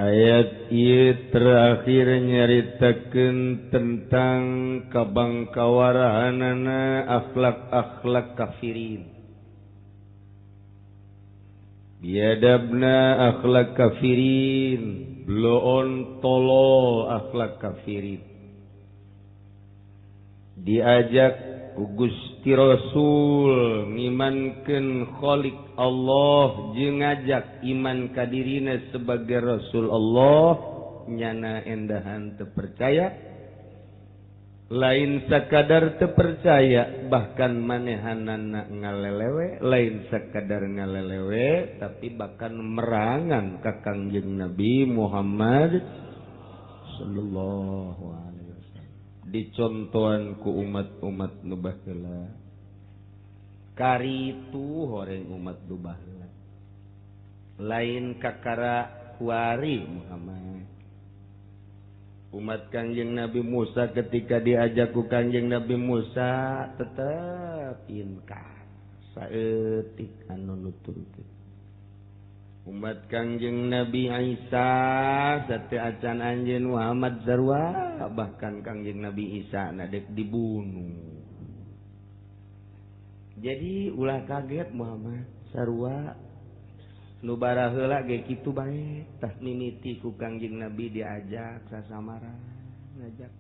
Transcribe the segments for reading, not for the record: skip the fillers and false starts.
Ayat ieu terakhir nyaritakeun tentang kabangkawarahanana akhlak-akhlak kafirin. Biadabna akhlak kafirin, bloon tolol akhlak kafirin. Diajak ku Gusti Rasul ngimankeun Khalik Allah jeung ngajak iman ka dirina sebagai Rasul Allah, nyana endahan teu percaya, lain sakadar teu percaya, bahkan manehanana ngalelewe, lain sakadar ngalelewe tapi bahkan merangan ka Kangjeng Nabi Muhammad sallallahu alaihi wasallam. Dicontohan ku umat-umat nu baheula, karitu horeng umat nu baheula, lain kakara kuari Muhammad. Umat Kangjeng Nabi Musa ketika diajak ku Kangjeng Nabi Musa tetep inkar saeutik anu nuturkeun. Umat Kangjeng Nabi Isa sate acan anjeun Muhammad sarua, bahkan Kangjeng Nabi Isa na dek dibunuh. Jadi ulah kaget Muhammad sarua nu baraheula ge kitu bae. Tah mimiti ku Kangjeng Nabi diajak sasamara ngajak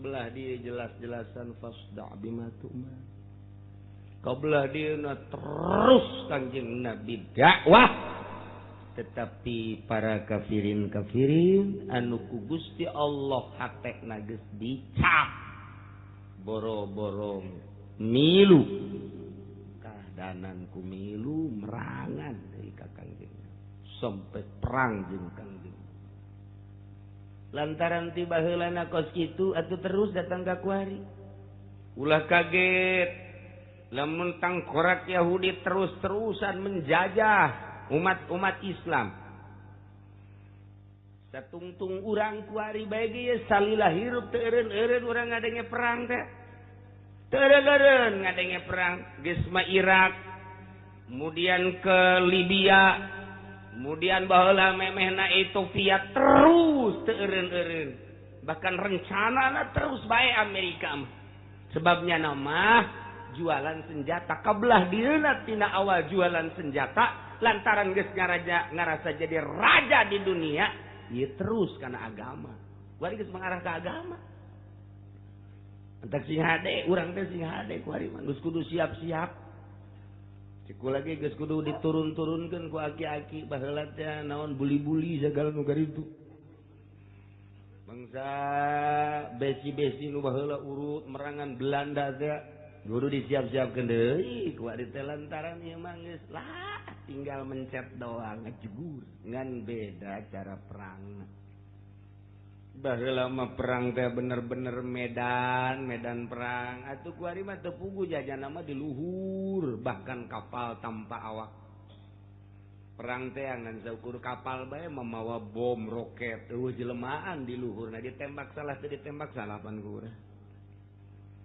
belah dia jelas-jelasan fasda' bima tu'mar. Kau belah dia terus Kangjeng Nabi dakwah, tetapi para kafirin-kafirin anu ku Gusti Allah hatena geus dicap boro-boro milu kahdanan ku milu merangan dari ka Kangjeng sampai perang jeung Kangjeng. Lantaran tiba heulana kos kitu atuh terus datang ka kuari. Ulah kaget lamun tangkorak Yahudi terus-terusan menjajah umat-umat Islam. Satungtung urang kuari bae ge salila hirup teu eureun-eureun urang ngadenge perang teh. Teu eureun-eureun ngadenge perang geus mah Irak, kemudian ke Libya, kemudian baheula memehna Ethiopia, terus teu eureun-eureun. Bahkan rencanana terus bae Amerika mah. Sebabnya nama jualan senjata kabelah dieuna tina awal jualan senjata. Lantaran geus ngaraja ngarasa jadi raja di dunia, ieu terus kana agama. Kuari geus mengarah ke agama. Entak sing hade, urang teh sing hade kuari mah geus kudu siap-siap. Ceku lagi geus kudu diturun-turunkeun ku aki-aki baheula teh naon buli-buli sagala nu garitu. Bangsa besi-besi nu baheula urut merangan Belanda teh kudu disiap-siapkeun deui kuari teh lantaran ieu mah geus lah tinggal mencet doang ngejegur, ngan beda cara perang. Baheula mah perang teh bener-bener medan, medan perang. Atuh kuari mah teu puguh jajana mah di luhur, bahkan kapal tanpa awak. Perang teh ngan saukur kapal bae mamawa bom roket, eueuh jelemaan di luhur. Nah ditembak salah teu ditembak salah pan ku urang.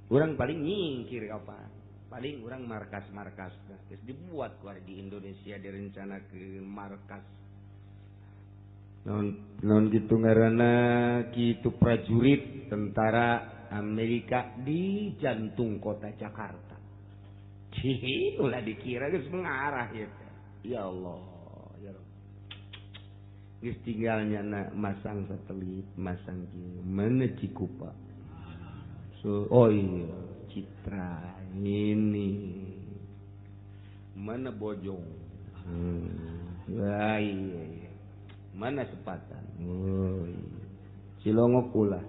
Urang paling nyingkir kapal. Paling orang markas-markas terus dibuat keluar di Indonesia direncanakeun markas non non gitu ngaranna kitu prajurit tentara Amerika di jantung kota Jakarta. Cih, ulah dikira geus mengarah ieu teh. Ya Allah, ya Rabb. Geus tinggalnya na masang satelit, masang kieu, mana Cikupa. So, oh iya, Citra ini mana Bojong, wah iya, iya. Mana Sepatan, oh iya. Cilongok ulah.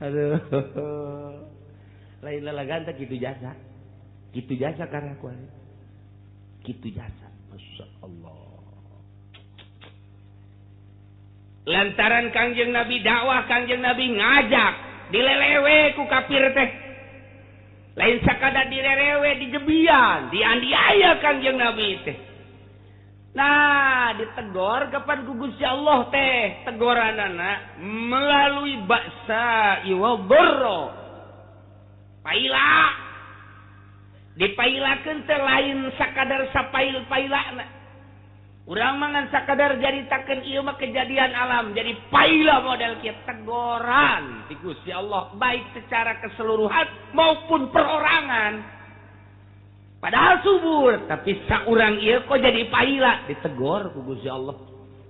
Aduh, lain lalagan teh kitu jasa, kitu jasa karena aku kitu jasa, masya Allah. Lantaran Kangjeng Nabi dakwah, Kangjeng Nabi ngajak, dilelewe ku kafir teh. Lain sakada dilelewe dijebian, dianiaya Kangjeng Nabi teh. Nah, ditegor kapan ku Gusti Allah teh, tegoranana melalui baksa iwa dharra. Paila. Dipailakeun teh lain sakadar sapail-pailana. Urang mah ngan sakadar jaritakeun ieu mah kejadian alam, jadi paila model kieu tegoran ti Gusti Allah baik secara keseluruhan maupun perorangan. Padahal subur, tapi saurang ieu kok jadi paila ditegor ku Gusti Allah.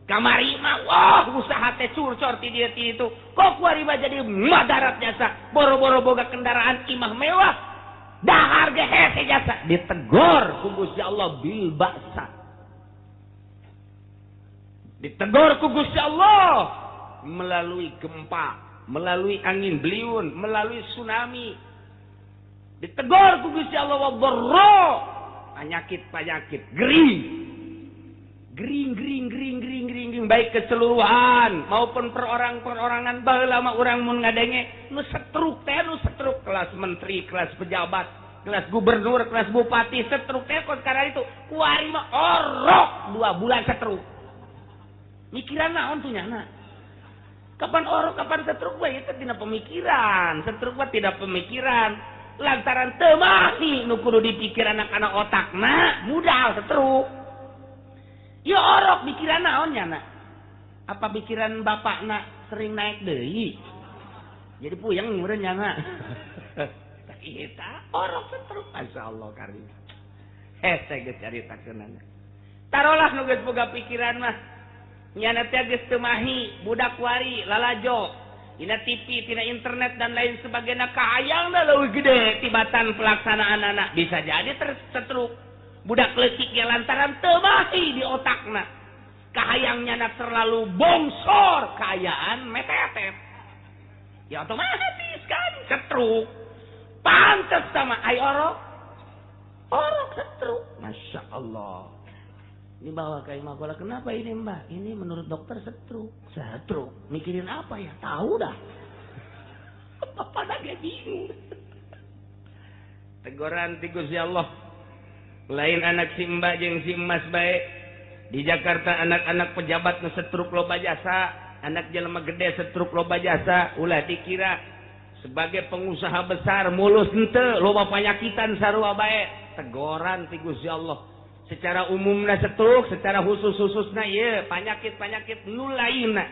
Kamari mah wah usaha teh curcor ti dieu ti itu. Kok kuari mah jadi madarat jasa, boro-boro boga kendaraan imah mewah, dahar ge hese jasa, ditegor ku Gusti Allah bil ba'sa. Ditegur ku Gusti Allah melalui gempa, melalui angin beliung, melalui tsunami. Ditegur ku Gusti Allah wa dharra, penyakit-penyakit gering. Gering gering gering gering gering gering baik keseluruhan maupun perorang-perorangan. Baheula mah urang mun ngadenge nu setruk teh, nu setruk kelas menteri, kelas pejabat, kelas gubernur, kelas bupati, setruk teh kos karena itu kuari mah orok 2 bulan setruk. Mikiran naon tuh nyana? Kapan orok, kapan setruk bae itu tidak pemikiran. Setruk mah tidak pemikiran. Lantaran teu mahi nu kudu dipikir anak-anak otakna, mudal setruk. Ya orok mikiran naon nyana? Apa pikiran bapakna sering naik deui? Jadi puyeng meureun nyana. Eta orok setruk, masyaallah karim. Hese geus caritakeunana. Tarolah nu geus boga pikiran mah. Nyana teh geus teu mahi, budak wari lalajo dina TV, tina internet dan lain sebagainya, kahayangna leuwih gede tibatan pelaksanaan anak, bisa jadi tersetruk. Budak leutik ge lantaran teu mahi di otakna, kahayang nyana terlalu bongsor, kaayaan metetet, ya otomatis kan setruk. Pantes sama ai orok orok setruk, masya Allah. Ini bawa ke imah bola, kenapa ini mbak? Ini menurut dokter setruk. Setruk? Mikirin apa ya? Tahu dah. Bapak lagi bingung. Teguran ti Gusti Allah. Lain anak si mbak jeung si emas bae. Di Jakarta anak-anak pejabat nu setruk loba jasa, anak jelema gede setruk loba jasa, ulah dikira sebagai pengusaha besar mulus henteu, loba panyakitan sarua bae. Teguran ti Gusti Allah. Secara umumna setruk, secara khusus-khususna ieu penyakit-penyakit nu lainna.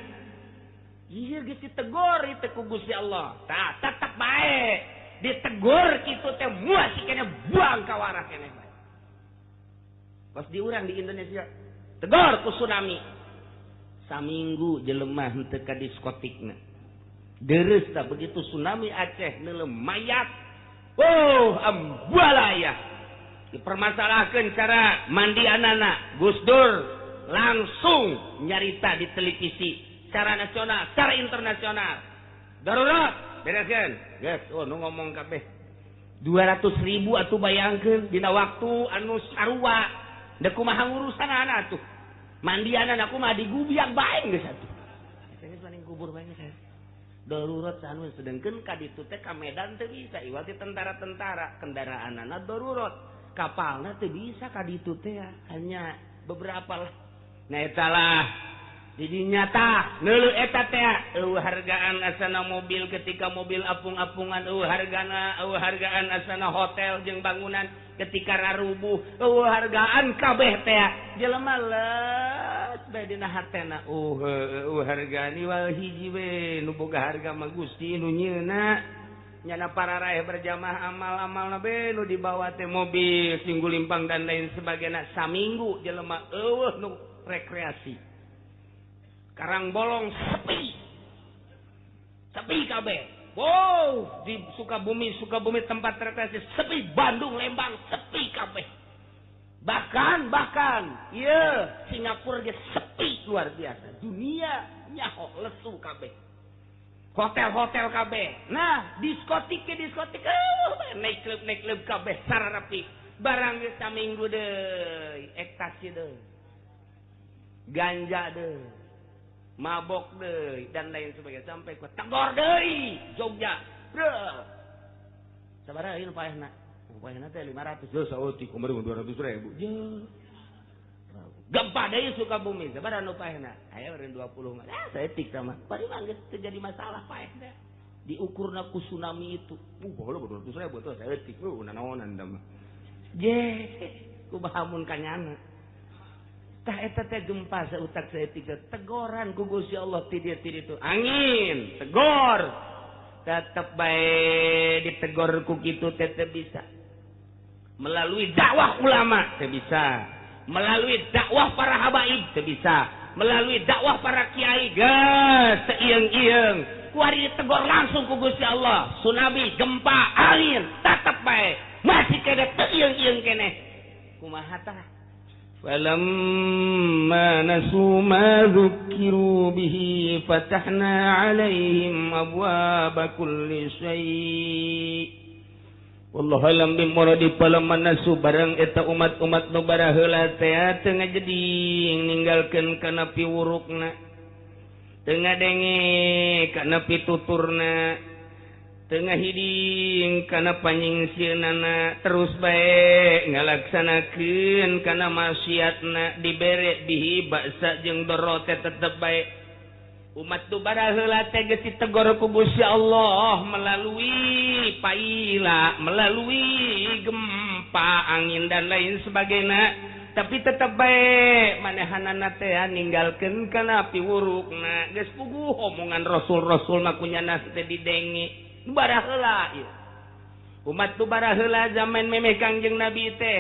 Ieu geus ditegor ieu teh ku Gusti Allah. Tah tetep bae ditegur kitu teh moal sikene buang ka warah keneh bae. Pas diurang di Indonesia tegor ku tsunami. Saminggu jelema henteu ka diskotikna. Deres tah begitu tsunami Aceh neuleuh mayat. Oh, ambalaya. Dipermasalahkan cara mandi anak-anak. Gus Dur langsung nyarita di televisi secara nasional, secara internasional. Darurat, bereskan. Guys, oh nu ngomong kabeh. 200.000 atuh bayangkeun dina waktu anu sarua. Da kumaha ngurusan anak atuh. Mandi anak kumaha digubiak bae geus atuh. Geus paling kubur bae geus. Darurat anu sedengkeun ka ditu teh ka Medan teu bisa, iwal ti tentara-tentara, kendaraanana darurat. Kapalna teu bisa ka ditu teh, hanya beberapa lah. Nah eta lah jadi nyata neuleuh eta teh eueuh hargaan asana mobil ketika mobil apung-apungan, eueuh hargana, eueuh hargaan asana hotel jeung bangunan ketika rarubuh, eueuh hargaan kabeh teh jelema leus bae dina hatena. Eueuh hargaan iwal hiji we nu boga harga mah Gusti nu nyeuna. Nyana para raih berjamaah amal-amal nabe nu dibawa teh mobil singgu limpang dan lain sebagainya. Saminggu jelema eueuh nu rekreasi. Karang bolong sepi. Sepi kabeh. Wow, di Sukabumi, Sukabumi tempat rekreasi sepi, Bandung, Lembang sepi kabeh. Bahkan ieu Singapura ge sepi luar biasa. Dunia nyaho lesu kabeh. Hotel-hotel kabeh. Nah, diskotik ke diskotik, nightclub kabeh sararapi. Barang geus saminggu deui, ekstasi deui. Ganja deui. Mabok deui dan lain sebagainya sampai ke tegor deui Jogja. Sabaraha ieu paehna? Paehna teh 500. Geus saeutik kumaha 200.000. Ye. Gempa deui Sukabumi, sabaraha nu paehna? Aya eureun 20 mah. Ah, saeutik sama. Bari mah geus teu jadi masalah paehna. Diukurna ku tsunami itu. Baheula 200.000 tuh saeutik. Nanaonan da mah. Je, kumaha mun kanyana. Tah eta teh gempa sautak saeutik tegoran ku Gusti Allah ti dieu ti ditu. Angin tegor. Tetep bae ditegor ku kitu teh teu bisa. Melalui dakwah ulama teu bisa. Melalui dakwah para habaib teu bisa. Melalui dakwah para kiai geus teu ieung-ieung. Kuari ditegor langsung ku Gusti Allah. Tsunami, gempa, angin tetep bae masih kene teu ieung-ieung keneh. Kumaha tah? Falamma nasu ma dzukkiru bihi fatahna alaihim abwaaba kulli syai'. Wallahu alam bimuradi. Falamma nasu barang eta umat-umat nu baraheula teh teu ngajeding ninggalkeun kana piwurukna, teu ngadenge kana pituturna, teu ngahiding kana panyingsieunnana, terus bae ngalaksanakeun kana maksiatna, dibere bihi baksa jeung doro teh tetep bae. Umat tu baraheula teh geus ditegor ku Gusti Allah melalui paila, melalui gempa, angin dan lain sebagainya, tapi tetep bae manehanana teh ninggalkeun kana piwurukna. Geus puguh omongan rasul-rasul mah kunyana teh didenge. Baraheula ieu umat tu baraheula zaman memeh Kangjeng Nabi teh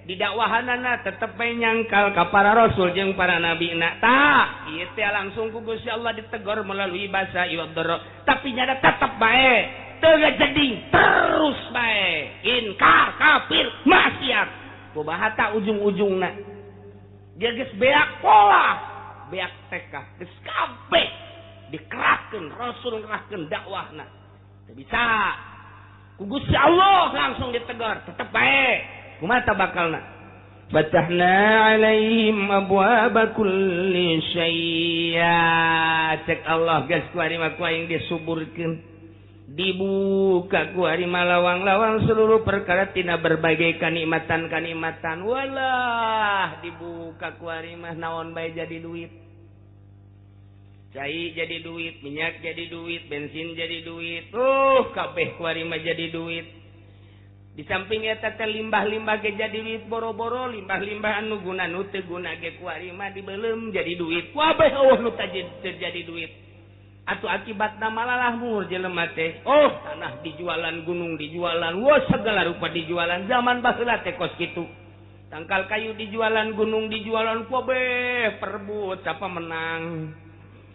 didakwahanana tetep bae nyangkal ka para rasul jeung para nabi na. Tah ieu teh langsung ku Gusti Allah ditegor melalui basa ieu doro, tapi nyada tetep bae teu ngajeding, terus bae inkar, kafir, maksiat. Kumaha tah ujung-ujungna? Dia geus beak pola, beak TK, geus kabeh dikerahkeun rasul, ngerahkeun dakwahna teu bisa. Ku Gusti Allah langsung ditegur, tetep bae. Kumaha bakalna? Fatahna alaihim abwaaba kulli syai'. Cek Allah geus kuari mah ku aing disuburkeun, dibuka kuari mah lawang-lawang seluruh perkara tina berbagai kanikmatan-kanikmatan. Walah dibuka kuari mah naon bae jadi duit. Cai jadi duit, minyak jadi duit, bensin jadi duit. Kabeh kuari mah jadi duit. Di samping eta teh limbah-limbah ge jadi duit, boro-boro limbah-limbah anu guna nu teu guna ge kuari mah dibeuleum jadi duit. Kabeh eueuh nu terjadi duit. Atuh akibatna malalah mur jelema teh. Oh, tanah dijualan, gunung dijualan, wah segala rupa dijualan. Zaman baheula teh kos kitu. Tangkal kayu dijualan, gunung dijualan, kabeh perebut siapa menang.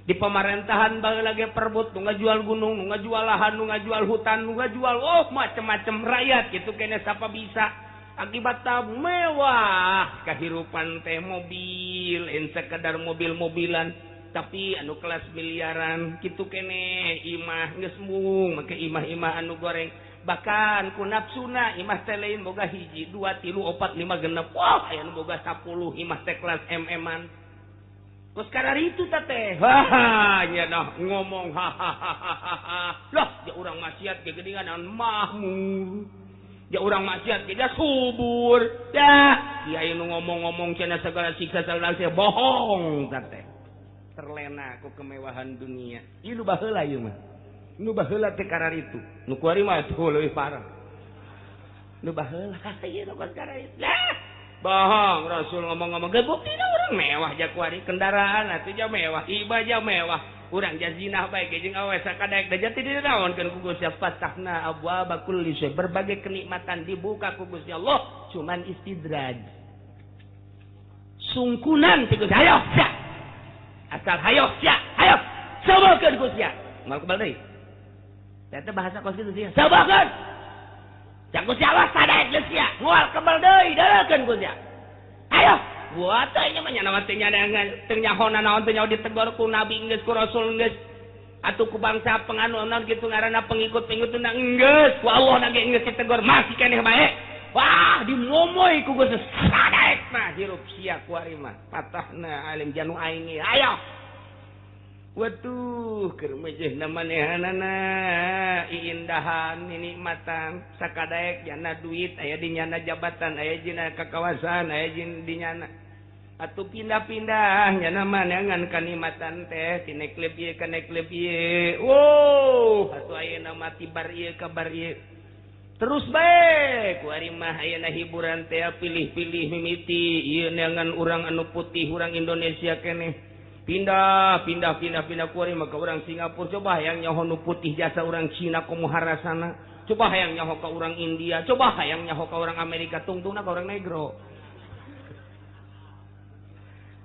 Di pemerintahan baheula ge perebut, nu ngajual gunung, nu ngajual lahan, nu ngajual hutan, nu ngajual oh macem-macem rakyat gitu kene siapa bisa. Akibatna mewah kehidupan teh mobil, lain sekedar mobil-mobilan tapi anu kelas miliaran gitu kene. Imah geus mung make imah-imah anu goreng, bahkan ku nafsuna imah teh lain boga 1, 2, 3, 4, 5, 6, wah aya nu boga 10 imah teh kelas MM-an. Terus karena itu teh, haha, nya dah ngomong hahaha, lah ya urang maksiat ge geuningan mahmur, ya urang maksiat ge subur, ya kiai nu ngomong-ngomong cenah segala siksa segala bohong teh, terlena ku kemewahan dunia. Ieu nu baheula ieu mah, nu baheula teh karar itu, nu kuari mah tuh leuwih parah. Nu baheula ieu nu karar itu. Lah bohong Rasul ngomong-ngomong ge buktina urang mewah ja kuari kendaraan atuh ja mewah, iba ja mewah, urang ja zinah bae ge jeung awewe sakadaek da jadi dinaonkeun ku Gusti Allah. Fatahna abwaaba kulli syai', berbagai kenikmatan dibuka ku Gusti Allah, cuman istidraj sungkunan ti Gusti. Hayo sia, asal hayo sia, hayo sabarkeun Gusti Allah moal kebal deui. Eta bahasa kos kitu sia, sabarkeun cak Gusti Allah sadaek geus sia, moal kebal deui, darekeun Gusti Allah. Ayo, buat teh nya mah nya naon teh nyadangan, teu nyahona naon teh nyaho ditegor ku nabi geus, ku rasul geus. Atuh ku bangsa penganu naon kitu ngaranna pengikut-pengikut na geus, ku Allah na ge geus ditegor masih keneh bae. Wah, dimomoy ku Gusti sadaek mah hirup sia kuari mah. Patahna alim janu aing. Ayo. Waduh, keur mejehna manehanana iindahan nikmatan sakadaek jana duit aya di nyana, jabatan aya dina, kakawasan aya di nyana. Atuh pindah-pindah nyana manangan kanikmatan teh tina klub ieu kana klub ieu. Wow, atuh ayeuna mah tibar ieu kabar ieu. Terus bae kuari mah ayeuna hiburan teh pilih-pilih mimiti ieu neangan urang anu putih urang Indonesia keneh. Pindah pindah pindah pindah kuari mah ka urang Singapura coba hayang nyaho nu putih jasa urang Cina komo harasana. Coba hayang nyaho ka urang India, coba hayang nyaho ka urang Amerika tungtungna ka urang negro.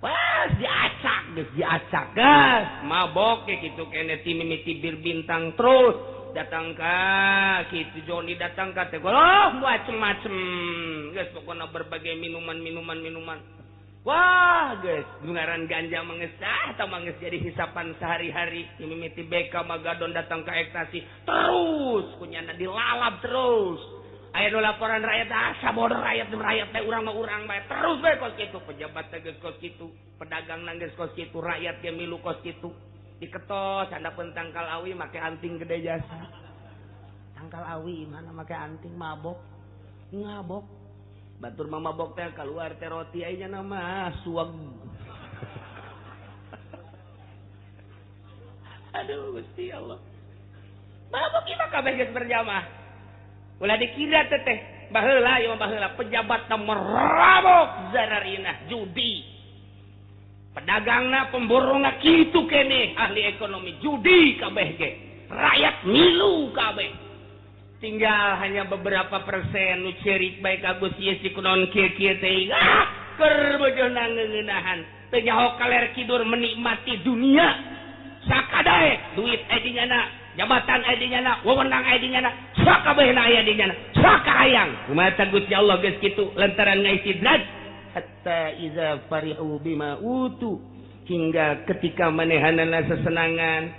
Wah, diacak geus diacak geus mabok ke kitu keneh ti mimiti bir bintang terus datang ka kitu Joni datang ka teh oh macem-macem geus pokona berbagai minuman-minuman minuman. Wah geus ngaran ganja mangesah atau manges jadi hisapan sehari-hari mimiti BK Magadon datang ka ekstasi terus kunyana dilalap terus. Aya nu laporan rakyat asa bodoh rakyat rakyat teh urang mah urang bae terus bae kos kitu pejabat teh geus kos kitu pedagang nang geus kos kitu rakyat ge milu kos kitu diketos handapeun tangkal awi make anting gede jasa tangkal awi mana make anting mabok ngabok batur mah mabok teh keluar teh roti aya nya mah suweg. Aduh Gusti Allah mabok ieu mah kabeh geus berjamaah. Ulah dikira teteh baheula ieu mah baheula pejabat teh merabok zararinah judi pedagangna pemborongna kitu keneh ahli ekonomi judi kabeh ge rakyat milu kabeh tinggal hanya beberapa persen nu cerik bae ka Gusti si kunaon kieu-kieu teh ah keur bojohna ngeunahan teu nyaho kaler kidur menikmati dunia sakadae duit aya di nyana jabatan aya di nyana wewenang aya di nyana sakabehna aya di nyana sakahayang kumaha Gusti Allah geus kitu lantaran ngaistidraj hatta iza farihu bima utu hingga ketika manehanana sesenangan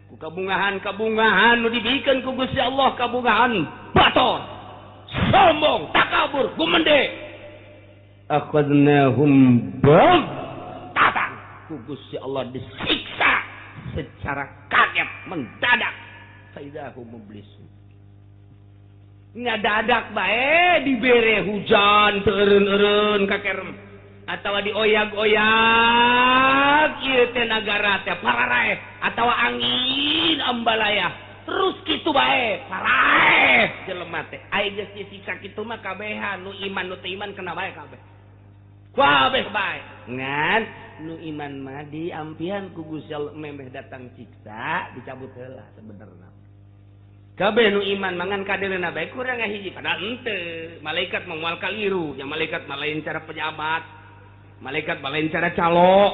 ku kabungahan-kabungahan nu dibikeun ku Gusti Allah kabungahan bator sombong takabur gumende akhadnahum baghtatan ku Gusti Allah disiksa secara kaget mendadak faidahum mublisun ngadadak bae dibere hujan teu eureun-eureun ka kerem atawa dioyag-oyag ieu teh nagara teh pararaeh atawa angin ambalaya terus kitu bae paraeh jelema teh ai geus disiksa kitu mah kabehan nu iman nu teu iman kena bae kabeh kabeh bae ngan nu iman mah diampihan ku Gusti Allah memeh datang siksa dicabut heula sebenarna kabeh nu iman mangan kadeuleuna bae kurang ngahiji padahal henteu malaikat mah moal kaliru nya malaikat mah lain cara pejabat malaikat mah lain cara calo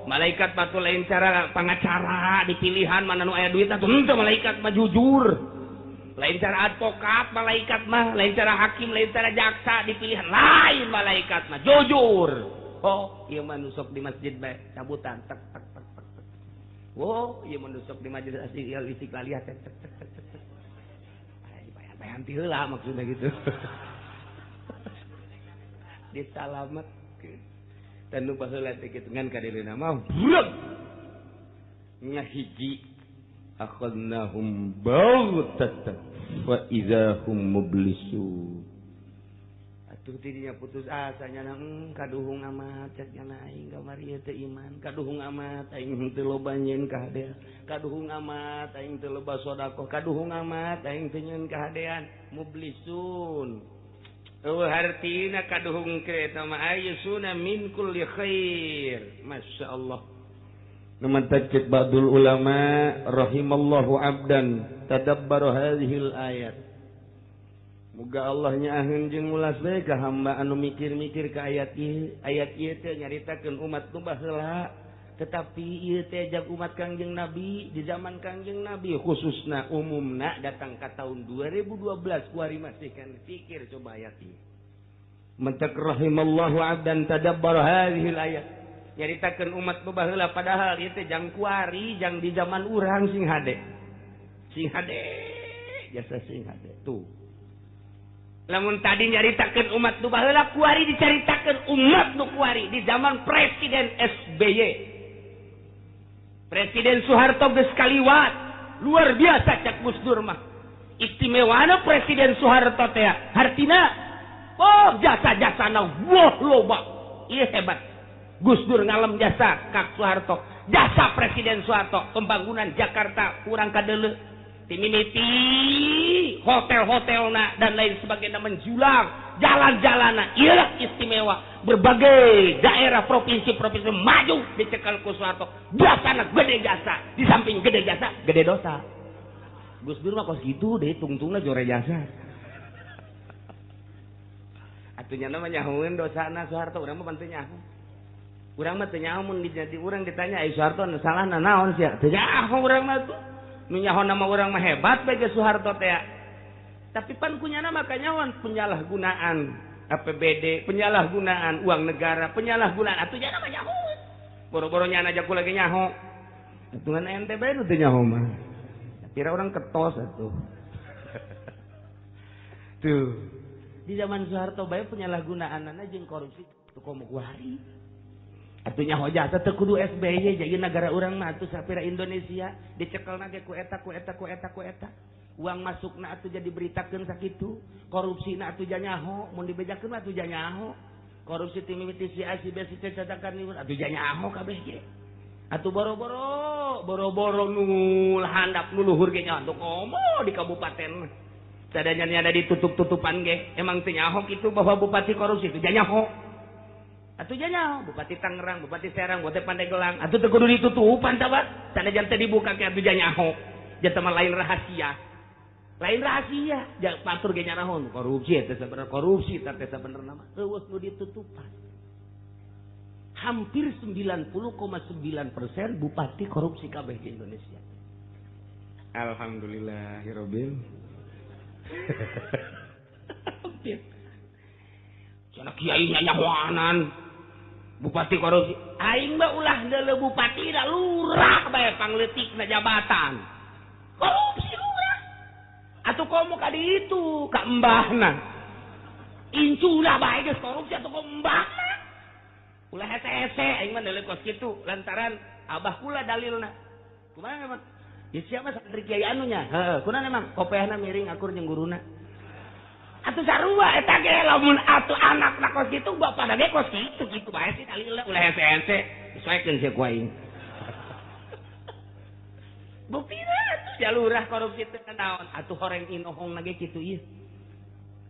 malaikat mah lain cara pangacara dipilihan mana nu aya duit atuh henteu malaikat mah jujur lain cara advokat malaikat mah lain cara hakim lain cara jaksa dipilihan lain malaikat mah jujur. Oh ieu mah nu sok di masjid bae cabutan tek tek tek tek tek. Oh ieu mah nu sok di majelis istiqlaliyah tek tek tek tek tek. Bayanti heula maksudnya gitu. Disalametkeun. Dan nu baheula teh kitu ngan kadeuleuna mah breg. Ngahiji akhadnahum baghtatan fa idza hum mublisun. Atuh tidinya putus asa nya kaduhung amat cek nya aing kamari ieu teu iman, kaduhung amat aing teu loba nyeun kahadean, kaduhung amat aing teu loba sedekah, kaduhung amat aing teu nyeun kahadean, mublisun. Eueuh hartina kaduhung ke eta mah ayyusuna min kulli khair. Masyaallah. Nu mantak ba'dul ulama rahimallahu abdan tadabbara hadhil ayat. Muga Allah nyaaheun jeung mulas bae ka hamba anu mikir-mikir ka ayat ieu. Ayat ieu teh nyaritakeun umat nu baheula, tetapi ieu teh jag umat Kangjeng Nabi di zaman Kangjeng Nabi khususna umumna datang ka tahun 2012 kuari masih kan pikir coba ayat ieu. Mentak rahimallahu abdan tadabbara hadhil ayat. Nyaritakeun umat nu baheula padahal ieu teh jang kuari jang di zaman urang sing hade. Sing hade jasa sing hade tuh. Lamun tadi nyaritakeun umat nu baheula kuari dicaritakeun umat nu kuari di zaman Presiden SBY. Presiden Soeharto geus kaliwat, luar biasa cak Gus Dur mah. Istimewana Presiden Soeharto teh hartina oh jasa-jasana wah loba. Ieu hebat. Gus Dur ngalem jasa Kak Soeharto. Jasa Presiden Soeharto pembangunan Jakarta kurang kadeuleu. Timimiti hotel-hotelna dan lain sebagainya menjulang, jalan-jalanna ieu istimewa. Berbagai daerah provinsi-provinsi maju dicekal ku Soeharto. Jasana gede jasa, di samping gede jasa, gede dosa. Gus Dur mah kos kitu deh tungtungna jore jasa. Atuh nya mah nyahoeun dosana Soeharto, urang mah pan teu nyaho. Urang mah teu nyaho mun jadi urang ditanya ai Soeharto nu salahna naon sia? Teu nyaho urang mah tuh. Nu nyaho nama urang mah hebat bae Soeharto teh. Tapi pan kunyana mah kanyahoan penyalahgunaan APBD, penyalahgunaan uang negara, penyalahgunaan atuh nya mah nyaho. Boro-boro nyana aja ku lagi nyaho. Atuh ente bae nu teu nyaho mah. Kira orang ketos atuh. Tuh. Di zaman Soeharto bae penyalahgunaanana jeung korupsi teu komo kuari. Atuh nyaho jasa teu kudu SBY jadi negara urang mah atuh sapira Indonesia dicekelna ge ku eta ku eta ku eta ku eta. Uang masukna atuh jadi beritakeun sakitu, korupsina atuh nyaho, mun dibejakeun mah atuh nyaho. Korupsi ti mimiti si A si B si C cadakan atuh nyaho kabeh ge. Atuh boro-boro, boro-boro nu handap nu luhur ge nyaho atuh komo di kabupaten. Sadayana ada ditutup-tutupan ge, emang teu nyaho kitu bahwa bupati korupsi teu nyaho. Atuh nyaho bupati Tangerang, bupati Serang, bupati Pandeglang, atuh teu kudu ditutupan tah Pak. Sanajan teu dibuka ge atuh nyaho. Jata mah lain rahasia. Lain rahasia, jangan patur ge nyarahon korupsi eta sebenarnya korupsi teh sebenarnya mah eueuh nu ditutupan. Hampir 90,9% bupati korupsi kabeh di Indonesia. Alhamdulillahirabbil. Hampir. Cenah kiai nyahoanan bupati korupsi. Aing mah ulah deuleu bupati da lurah bae pangleutikna jabatan. Korupsi lurah. Atuh komo ka ditu ka embahna. Incuna bae geus korupsi atuh komo embahna. Ulah hese-hese aing mah deuleu kos kitu lantaran abah kula dalilna. Kumaha emang? Ya siapa santri kiai anunya? Heeh, kunaon emang? Kopeahna miring akur jeung guruna. Atuh sarua eta ge lamun atuh anakna kos kitu bapana ge kos kitu kitu bae sih dalilna ulah hese-hese. Disoekeun sia ku aing. Buktina atuh jalurah korupsi teh naon? Atuh horeng inohong ge kitu ieu.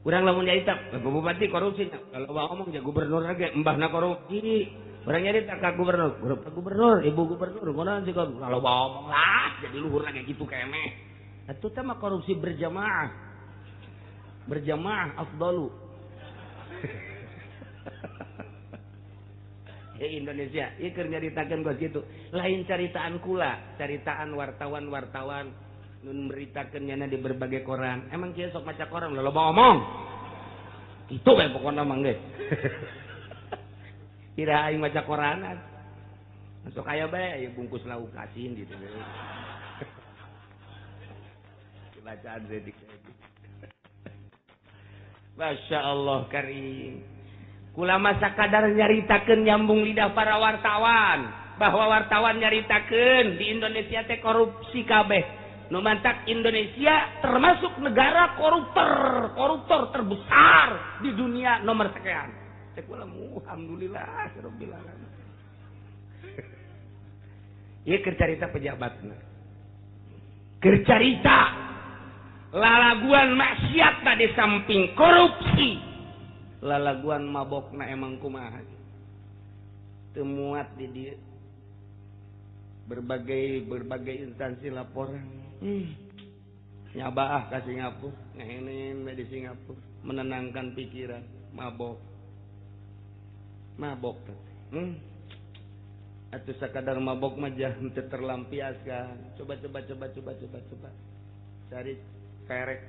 Urang lamun nyarita bupati korupsi kalau ngomong ja gubernur ge embahna korupsi. Urang nyarita ka gubernur, gubernur, ibu gubernur, kunaon sih kalau ngomong lah jadi luhur ge kitu keneh. Atuh teh mah korupsi berjamaah. Berjamaah afdalu. Ya Indonesia, ieu keur nyaritakeun kos kitu. Lain caritaan kula, caritaan wartawan-wartawan nu meritakeun nyana di berbagai koran. Emang kieu sok maca koran loba omong. Kitu we pokona mah geus. Kira aing maca koranan. Sok aya bae aya bungkus lauk asin gitu. Dibacaan sedik-sedik. Masya Allah karim. Kula masa kadar nyaritakeun nyambung lidah para wartawan bahwa wartawan nyaritakeun di Indonesia teh korupsi kabeh. Nu mantak Indonesia termasuk negara koruptor terbesar di dunia nomor sekian. Cek kula alhamdulillah rabbil alamin. Ieu keur carita pejabatna. Keur carita lalaguan maksiat di samping korupsi. Lalaguan mabokna emang kumaha teu muat di dieu. Berbagai instansi laporan. Nyabaah ka Singapura, ngehenen we di Singapura, menenangkan pikiran, mabok. Mabok teh. Atuh sakadar mabok mah jah teu terlampiaskan. Coba. Cari kerek.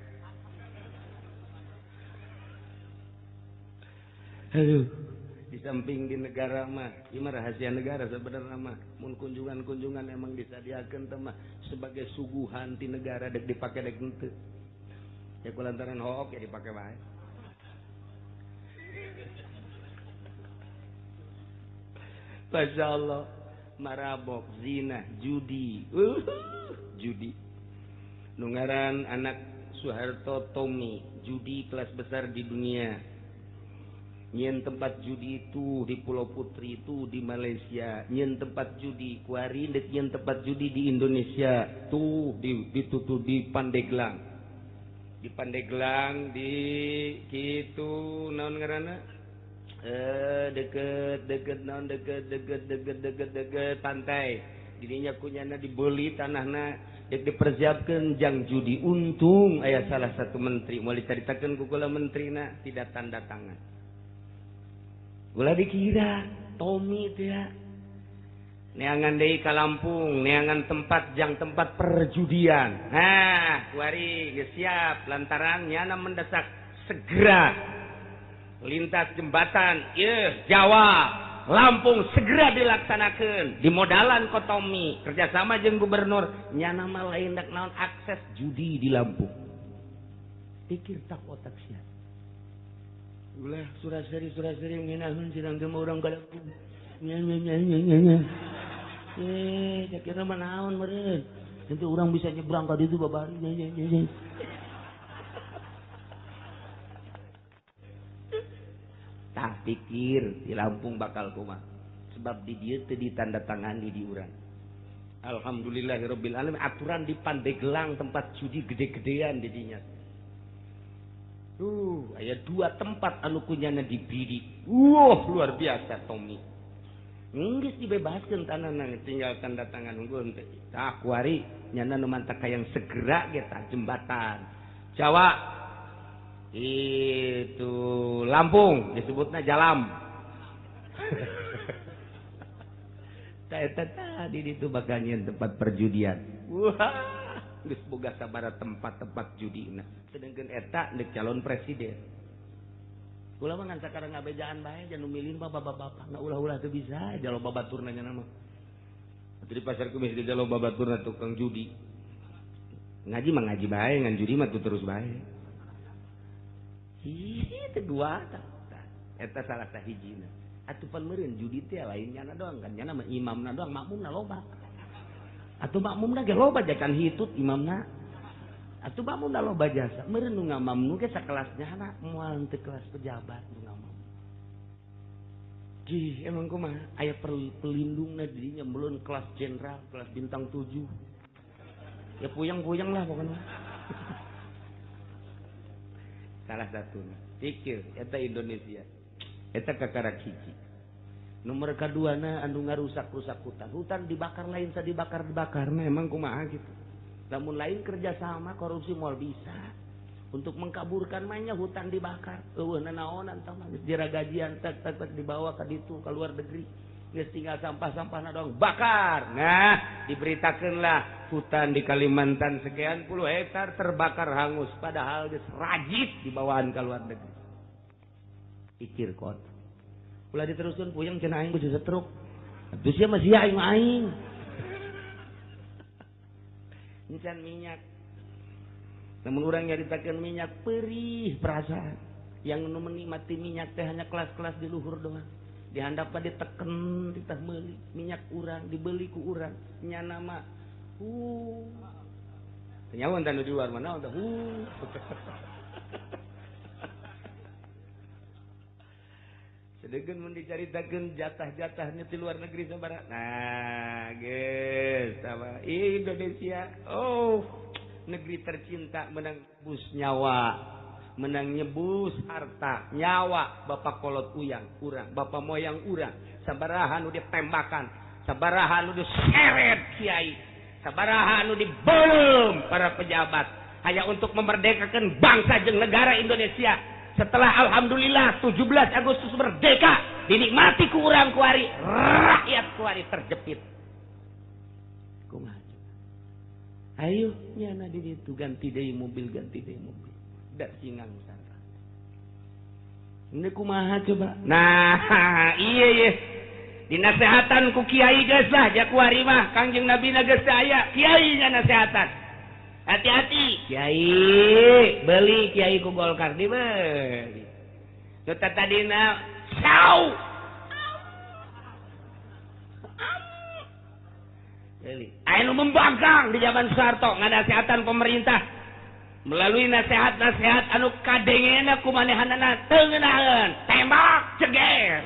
Aduh, di samping di negara mah, ieu mah rahasia negara sebenarnya mah. Mun kunjungan-kunjungan emang disadiakeun teh mah sebagai suguhan ti negara dek dipake dek henteu. Ya kulantaran hook ya dipake bae. Masya Allah, marabok, zina, judi. Judi. Nu ngaran anak Soeharto Tommy, judi kelas besar di dunia. Nyieun tempat judi itu di Pulau Putri itu di Malaysia, nyieun tempat judi kuari dek nyieun tempat judi di Indonesia tuh di ditutup di Pandeglang. Di Pandeglang di kitu naon ngaranna? Deket deket naon deket deket deket deket deket pantai. Dirinya kunyana dibeli tanahna dek dipersiapkan jang judi. Untung aya salah satu menteri moal dicaritakeun ku kula menterina tidak tanda tangan. Ulah dikira Tommy teh ya. Neangan deui ka Lampung, neangan tempat jang tempat perjudian. Nah, kuari geus siap lantaran nyana mendesak segera lintas jembatan ieu Jawa Lampung segera dilaksanakeun. Dimodalan ku Tommy kerjasama jeung gubernur, nyana mah lain dak naon akses judi di Lampung. Pikir tak otak sia. Ulah Surasari ngeunahun sidang teh urang ka Lampung. Nya nya nya nya nya. Kira mah naon meureun. Nanti urang bisa nyebrang ka ditu babari nya nya nya. Tah pikir di Lampung bakal kumaha. Sebab di dieu teu ditandatangani di urang. Alhamdulillahirabbil alamin aturan di Pandeglang tempat judi gede-gedean di dinya. Aya dua tempat anu kunyana dibidik. Wah, luar biasa Tommy. Geus dibebaskeun tanahna tinggal tanda tangan unggul teh. Tah kuari nyana nu mantak hayang segera ge tah jembatan. Jawa itu Lampung disebutna Jalam. Tah eta tadi ditu bakal nyieun tempat perjudian. Wah, geus boga sabaraha tempat-tempat judina. Sedangkan eta deuk calon presiden. Ulah mah ngan sakarang ngabejaan bae jangan milih mah bapak-bapak. Nah ulah-ulah teu bisa jalo babaturna nya mah. Atuh di pasar kumis di jalo babaturna tukang judi. Ngaji mah ngaji bae, ngan judi mah terus bae. Ih, teu dua tah. Eta salah sahijina. Atuh pan meureun judi teh lain nyana doang kan nyana mah imamna doang, makmumna loba. Atuh makmumna ge loba jakan hitut imamna. Atuh makmumna loba jasa. Meureun nu ngamamnu ge sakelasnya na moal teu kelas pejabat nu ngamam. Jih, emang kumaha aya pelindungna dirinya melun kelas jenderal, kelas bintang 7. Ya puyeng-puyeng lah pokoknya. Salah satuna. Pikir eta Indonesia. Eta kakarak hiji. Nomor kaduana anu ngarusak-rusak hutan. Hutan dibakar lain sa dibakar-dibakar. Nah, emang kumaha gitu. Lamun lain kerjasama korupsi moal bisa. Untuk mengkaburkan mainnya hutan dibakar. Eueuh nanaonan tah mah geus diragajian tek tek tek dibawa ka ditu ka luar negeri. Geus tinggal sampah-sampahna doang bakar. Nah, diberitakeunlah hutan di Kalimantan sekian puluh hektar terbakar hangus padahal geus rajit dibawaan ka luar negeri. Pikir kot. Ulah diteruskeun puyeng cenah aing geus setruk. Atuh sia mah sia aing mah aing. Encan minyak. Namun urang nyaritakeun minyak perih perasaan. Yang nu menikmati minyak teh hanya kelas-kelas di luhur doang. Di handap mah diteken ditah meuli minyak urang dibeli ku urang nyana mah teu nyaho tah nu di luar mana tah Sedengkeun mun dicaritakeun jatah-jatahnya di luar negeri sabaraha. Nah, geus sama Indonesia. Oh, negeri tercinta menang bus nyawa, menang nyebus harta, nyawa bapak kolot uyang urang, bapak moyang urang, sabaraha nu ditembakan, sabaraha nu diseret kiai, sabaraha nu dibelum para pejabat hanya untuk memerdekakan bangsa jeung negara Indonesia. Setelah alhamdulillah 17 Agustus merdeka, dinikmati ku urang kuari, rakyat kuari terjepit. Kumaha coba? Ayo nyana di ditu ganti deui mobil, ganti deui mobil. Da singang sarta. Ini kumaha coba? Nah, iya iya. Dinasehatan ku kiai geus lah ja kuari mah Kangjeng Nabi na geus teu aya, kiai nya nasehatan. Hati-hati kiai, beli kiai ku Golkar dibeli. Nu tadina sau. Beli. Aya nu membangkang di zaman Soeharto nganasehatan pemerintah melalui nasihat-nasihat anu kadengena ku manehanana teu ngeunaheun, tewak. Tembak ceger.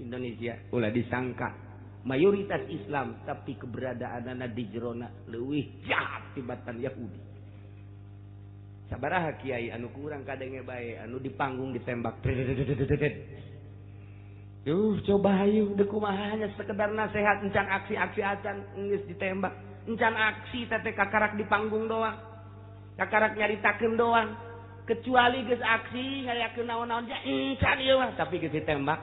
Indonesia ulah disangka mayoritas Islam tapi keberadaanana di jerona leuwih jahat tibatan Yahudi. Sabaraha kiai anu kurang kadenge bae anu di panggung ditembak. Duh, coba hayu deuk kumaha nya sekedar nasehat encan aksi-aksi acan geus ditembak. Encan aksi teh kakarak di panggung doang. Kakarak nyaritakeun doang. Kecuali geus aksi ngayakeun naon-naon ja encan ieu mah tapi geus ditembak.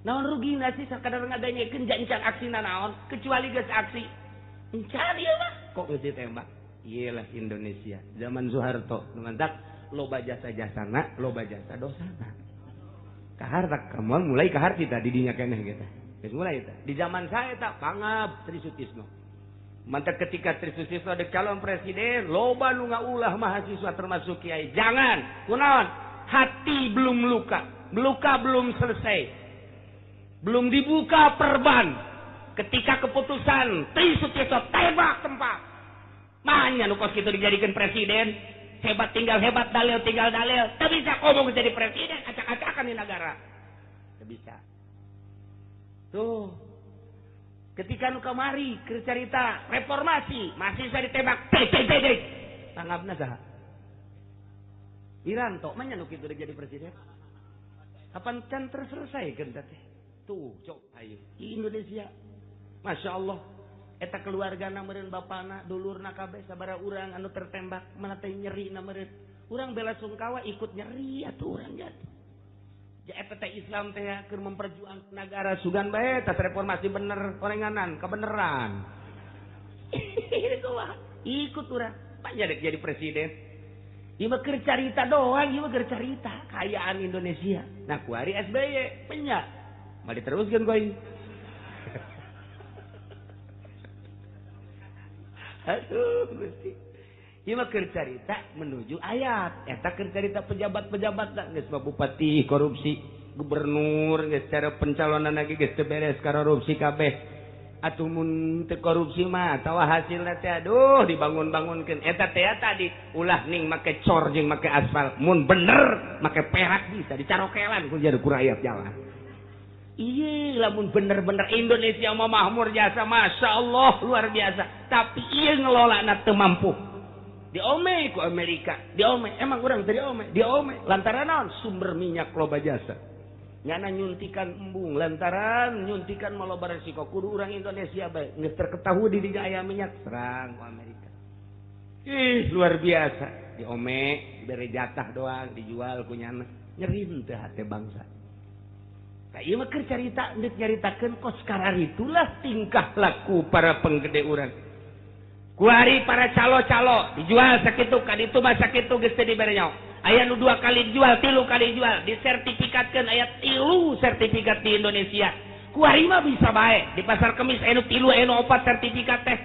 Naon rugina sih sakadar ngadengekeun ja encan aksina naon kecuali geus aksi. Encan ieu mah kok geus ditembak. Iyalah Indonesia zaman Soeharto mantak loba jasa jasana loba jasa dosana. Kaharta kamu mulai kaharti tadi dinya keneh gitu. Geus mulai eta. Di zaman saya tak pangab Tri Sutisno. Mantak ketika Tri Sutisno ada calon presiden, loba nu ngaulah mahasiswa termasuk kiai. Jangan, kunaon? Hati belum luka, luka belum selesai. Belum dibuka perban. Ketika keputusan Tri Sutisno tembak tempat. Mahnya nu kos kitu dijadikan presiden, hebat tinggal hebat, dalil tinggal dalil. Teu bisa ngomong jadi presiden, acak-acakan di negara. Teu bisa. Tuh. Ketika nu kamari keur carita reformasi, masih bisa ditembak. Tek tek tek tek. Tanggapna saha? Wiranto mah nya nu kitu jadi presiden. Kapan can terselesaikeun teh? Tuh, cok ayo. Di Indonesia. Masya Allah. Eta keluargana meureun bapana, dulurna kabeh sabaraha urang anu tertembak, mana teh nyeri na meureun. Urang bela sungkawa ikut nyeri atuh urang jatuh. Ja eta teh Islam teh keur memperjuangkan negara sugan bae tas reformasi bener orenganan kebeneran. Ikut urang, pak jadi presiden. Ieu mah keur carita doang, ieu mah keur carita kaayaan Indonesia. Nah kuari SBY penya. Mah diteruskeun ku aing. Aduh Gusti. Ieu mah keur carita menuju ayat. Eta keur carita pejabat-pejabat da geus mah bupati korupsi, gubernur geus cara pencalonan lagi geus teu beres korupsi kabeh. Atuh mun teu korupsi mah atawa hasilna teh aduh dibangun-bangunkeun. Eta teh tadi ulah ning make cor jeung make aspal. Mun bener make perak bisa dicarokelan ku jadi ku rakyat jalan. Iya, lamun bener-bener Indonesia mah makmur jasa, masya Allah luar biasa. Tapi iya ngelola na teu mampu. Diome ku Amerika, diome. Emang urang teu diome, diome. Lantaran naon? Sumber minyak loba jasa. Nyana nyuntikan embung, lantaran nyuntikan mah loba resiko. Kudu urang Indonesia bae geus terketahui di dinya aya minyak, serang ku Amerika. Ih, luar biasa. Diome, bere jatah doang dijual ku nyana. Nyeri teu hate bangsa. Nah, ieu mah keur carita deuk nyaritakeun kos kararitulah tingkah laku para penggede urang. Kuari para calo-calo dijual sakitu ka ditu mah sakitu geus teu dibere nyaho. Aya nu 2 kali dijual, 3 kali dijual, disertifikatkeun aya 3 sertifikat di Indonesia. Kuari mah bisa bae di pasar Kemis aya nu 3 aya nu 4 sertifikat teh.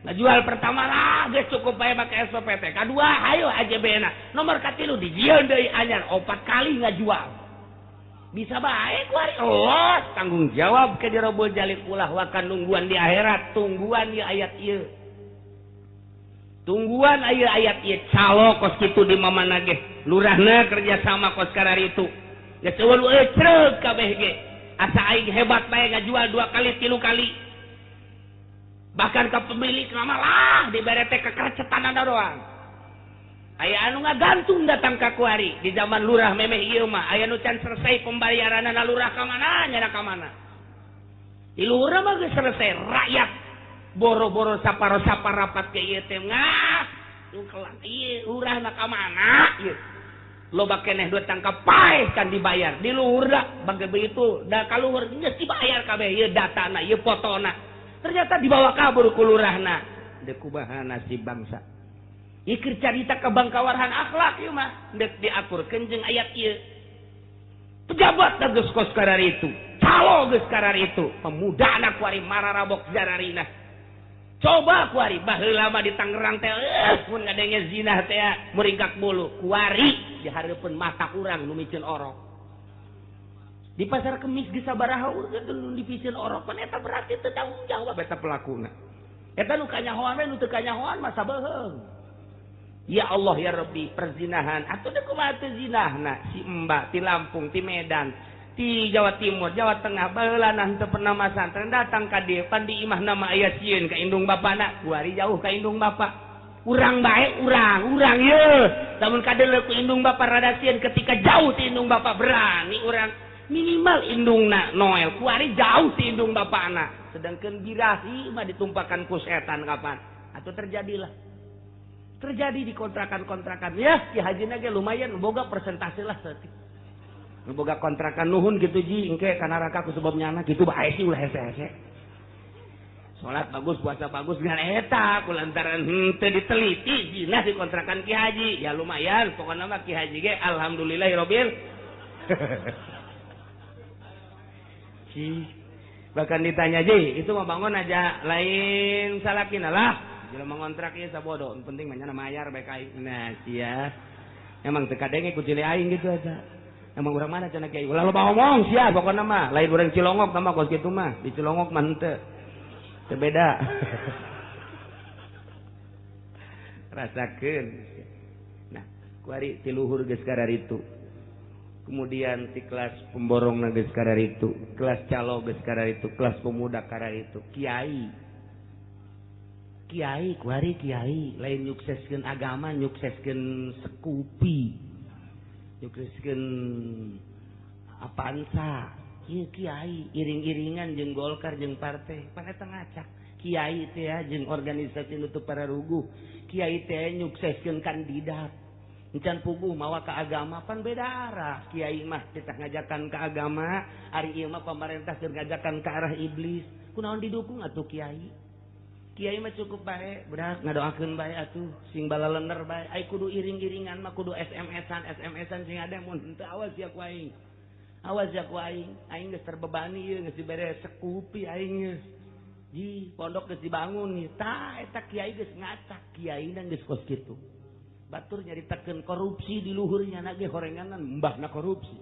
Ngajual pertama lah geus cukup bae make SPPT. Kadua hayo AJB-na. Nomor katilu dijieun deui anyar 4 kali ngajual. Bisa baik kuari Allah tanggung jawab ke dirobol jalik ulah wakan nungguan di akhirat tungguan ya ayat ieu tungguan aya ayat ieu calo kos kitu di mamana ge lurahna kerja sama kos kararitu geus eueuh ecreug kabeh ge asa aing hebat bae ngajual 2 kali 3 kali bahkan ka pemilik mah lah dibere teh kekercetanana doang. Aya anu ngagantung datang ka kuari di zaman lurah memeh ieu mah aya nu can selesai pembayaranana lurah ka mana nyana ka mana. Di lurah mah geus selesai rakyat boro-boro saparo-saparapat ke ieu teh ngah kelang ieu lurahna ka mana ieu. Loba keneh duit tangkap paeh can dibayar di lurah bangke begitu da ka luhur geus dibayar kabeh ieu datana ieu fotona. Ternyata dibawa kabur ku lurahna. Deuk kumaha nasib bangsa. Ikir carita kebangkawarhan akhlak ieu mah deuk diakurkeun jeung ayat ieu. Pejabat geus kos kararitu, calo geus kararitu, pemuda anak kuari mararabok jararina. Coba kuari baheula mah di Tangerang teh mun ngadenge zinah teh muringkak bulu, kuari di hareupeun mata urang nu miceun orok. Di pasar Kemis geus sabaraha urang nu dipiceun orok, pan eta berarti teu tanggung jawab eta pelakuna. Eta nu kanyahoan we nu teu kanyahoan mah sabeuheung. Ya Allah ya Rabbi, perzinahan atuh da kumaha teu zinahna si Mbak ti Lampung, ti Medan, ti Jawa Timur, Jawa Tengah, baheulana henteu pernah masantren datang ka dieu pan di imahna mah aya sieun ka indung bapana, kuari jauh ka indung bapa. Urang bae urang yeuh. Lamun kadeuleu ku indung bapa rada sieun ketika jauh ti indung bapa berani urang minimal indungna Noel kuari jauh ti indung bapana. Sedangkan birahi mah ditumpakan ku setan kapan? Atau terjadilah. Terjadi di kontrakan-kontrakan ya, Ki Haji ge lumayan boga persentase lah saeutik. Boga kontrakan nuhun gitu ji, engke ka neraka ku sebab nyana gitu bae sih ulah hese-hese. Salat bagus, puasa bagus ngan eta ku lantaran henteu diteliti zina di kontrakan Ki Haji. Ya lumayan, pokona mah Ki Haji ge alhamdulillahirabbil. Ji, bahkan ditanya ji, itu mah bangun aja lain salakina lah. Jelema ngontrak ieu sabodo, penting mah nya mayar bae ka aing. Nah, sia. Emang teu kadenge ku cili aing gitu aja. Emang urang mana cenah kiai? Ulah loba ngomong sia pokona mah, lain urang Cilongok mah kos kitu mah, di Cilongok mah henteu. Teu beda. Rasakeun. Nah, kuari ti luhur geus kararitu. Kemudian ti kelas pemborongna geus kararitu, kelas calo geus kararitu, kelas pemuda kararitu, kiai. Kiai kuari kiai lain nyukseskeun agama, nyukseskeun sekupi, nyukseskeun Avanza. Ieu kiai iring-iringan jeung Golkar jeung partai pan eta ngacak. Kiai teh jeung organisasi nu teu pararuguh. Kiai teh nyukseskeun kandidat encan puguh mawa ka agama pan beda arah. Kiai mah titah ngajakan ka agama, ari ieu mah pamarentah keur ngajakan ka arah iblis. Kunaon didukung atuh kiai? Kiai mah cukup bae, berak ngadoakeun bae atuh, sing balalener bae. Ai kudu iring-iringan mah kudu SMS-an, SMS-an sing ada mun henteu awas ya ku aing. Awas ya ku aing, aing geus terbebani ieu geus dibere sekupi aing geus. Ji, pondok geus dibangun nih. Tah eta kiai geus ngacak, kiaina geus kos kitu. Batur nyaritakeun korupsi di luhurnya na ge horenganan mbahna korupsi.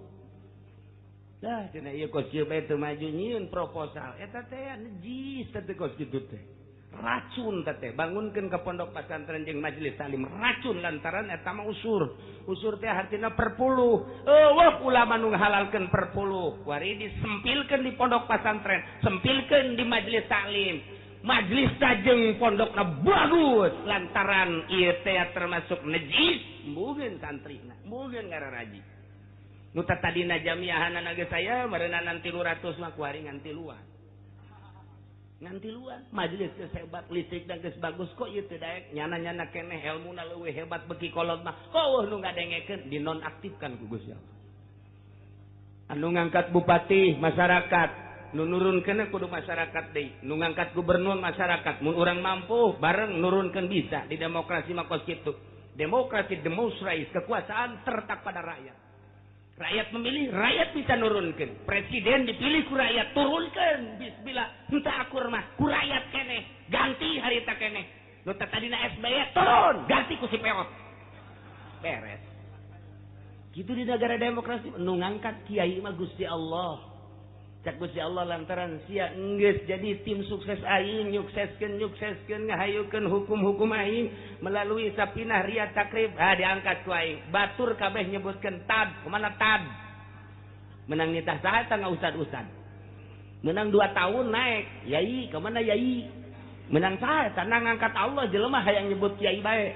Dah cenah ieu kos kieu bae teu maju nyieun proposal. Eta teh najis teh kos kitu teh. Racun teh bangunkeun ke pondok pesantren jeung majelis taklim racun lantaran eta mah usur. Usur teh hartina perpuluh. Eueuh ulama nu ngahalalkeun perpuluh. Kuari disempilkeun di pondok pesantren, sempilkeun di majelis taklim. Majelis jeung pondokna bagus lantaran ieu teh termasuk najis, mbugeun santrina, mbugeun ngararaji. Nu tadina jamiahanana ge saya meureunana 300 mah kuari ngan tiluan. Nganti luan majelis geus hebat, listrik dan geus bagus kok ieu teu daek nyana-nyana keneh elmuna leuwih hebat beki kolot mah kok eueuh nu ngadengekeun dinonaktifkan ku Gusti Allah. Anu ngangkat bupati masyarakat, nu nurunkeun kudu masyarakat deui, nu ngangkat gubernur masyarakat, mun urang mampu bareng nurunkeun bisa di demokrasi mah kos kitu. Demokrasi demonstrais, kekuasaan terletak pada rakyat. Rakyat memilih, rakyat bisa nurunkan. Presiden dipilih ku rakyat, turunkan. Bismillah, henteu akur mah ku rakyat keneh, ganti harita keneh. Nu tadina SBY turun, ganti ku si Peot. Beres. Gitu di negara demokrasi nu ngangkat kiai mah Gusti Allah. Cak Gusti Allah lantaran sia enggeus jadi tim sukses aing, nyukseskeun nyukseskeun ngahayukeun hukum-hukum aing melalui sapinah ria takrib, ah diangkat ku aing. Batur kabeh nyebutkeun tad, kemana tad? Menang nitah saha eta ngausad-usad. Menang 2 tahun naik, yai kemana yai? Menang saha eta ngangkat Allah jelema hayang nyebut kiai bae.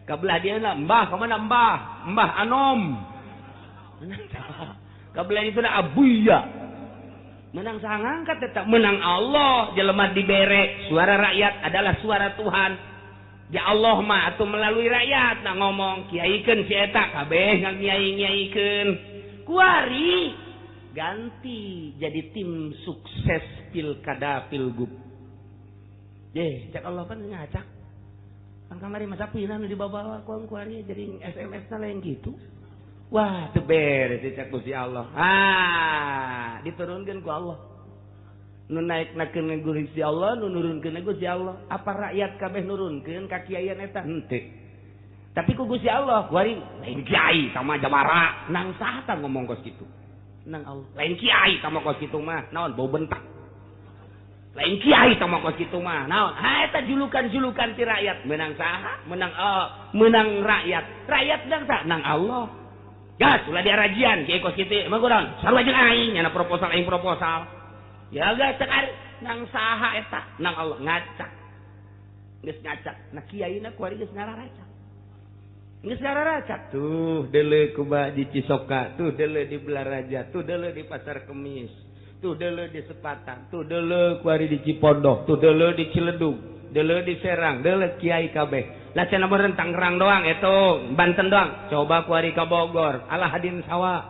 Kabelah dieuna mbah kemana mbah? Mbah Anom. Menang saha? Kabelah itu na abuya. Menang saha ngangkat tetap menang Allah jelema dibere suara rakyat adalah suara Tuhan. Ya Allah mah atuh melalui rakyat nah ngomong kiaikeun si eta kabeh ngiai-ngiaikeun. Kuari ganti jadi tim sukses pilkada pilgub. Ye, cak Allah kan ngacak. Kan kamari masa pindah nu dibawa ku kuari jadi SMS-na lain gitu. Wah, teu beres cak Gusti Allah. Ah, diturunkeun ku Allah. Nu naik-naikeun Gusti Allah, nu nurunkeun Gusti Allah. Apa rakyat kabeh nurunkeun ka kiaian eta? Henteu. Tapi ku Gusti Allah, kuari lain kiai sama jamara. Nang saha tah ngomong kos kitu? Nang Allah. Lain kiai sama kos kitu mah, naon bau bentak. Lain kiai tah mah kos kitu mah. Naon? Ha eta julukan-julukan ti rakyat. Menang saha? Menang menang rakyat. Rakyat menang saha? Nang Allah. Gas ulah diarajian kiai kos kitu. Emang kurang sarua jeung aing nyana proposal aing proposal. Ya geus cek ari nang saha eta? Nang Allah ngacak. Geus ngacak. Nah kiaina kuari geus ngararacak. Geus ngararacak. Tuh deuleu kuba di Cisoka, tuh deuleu di Belaraja, tuh deuleu di Pasar Kemis, tuh deuleu di Sepatan, tuh deuleu kuari di Cipondoh, tuh deuleu di Ciledug, deuleu di Serang, deuleu kiai kabeh. Lah cenah meureun Tangerang doang eta, Banten doang. Coba kuari ka Bogor, alah hadin sawa.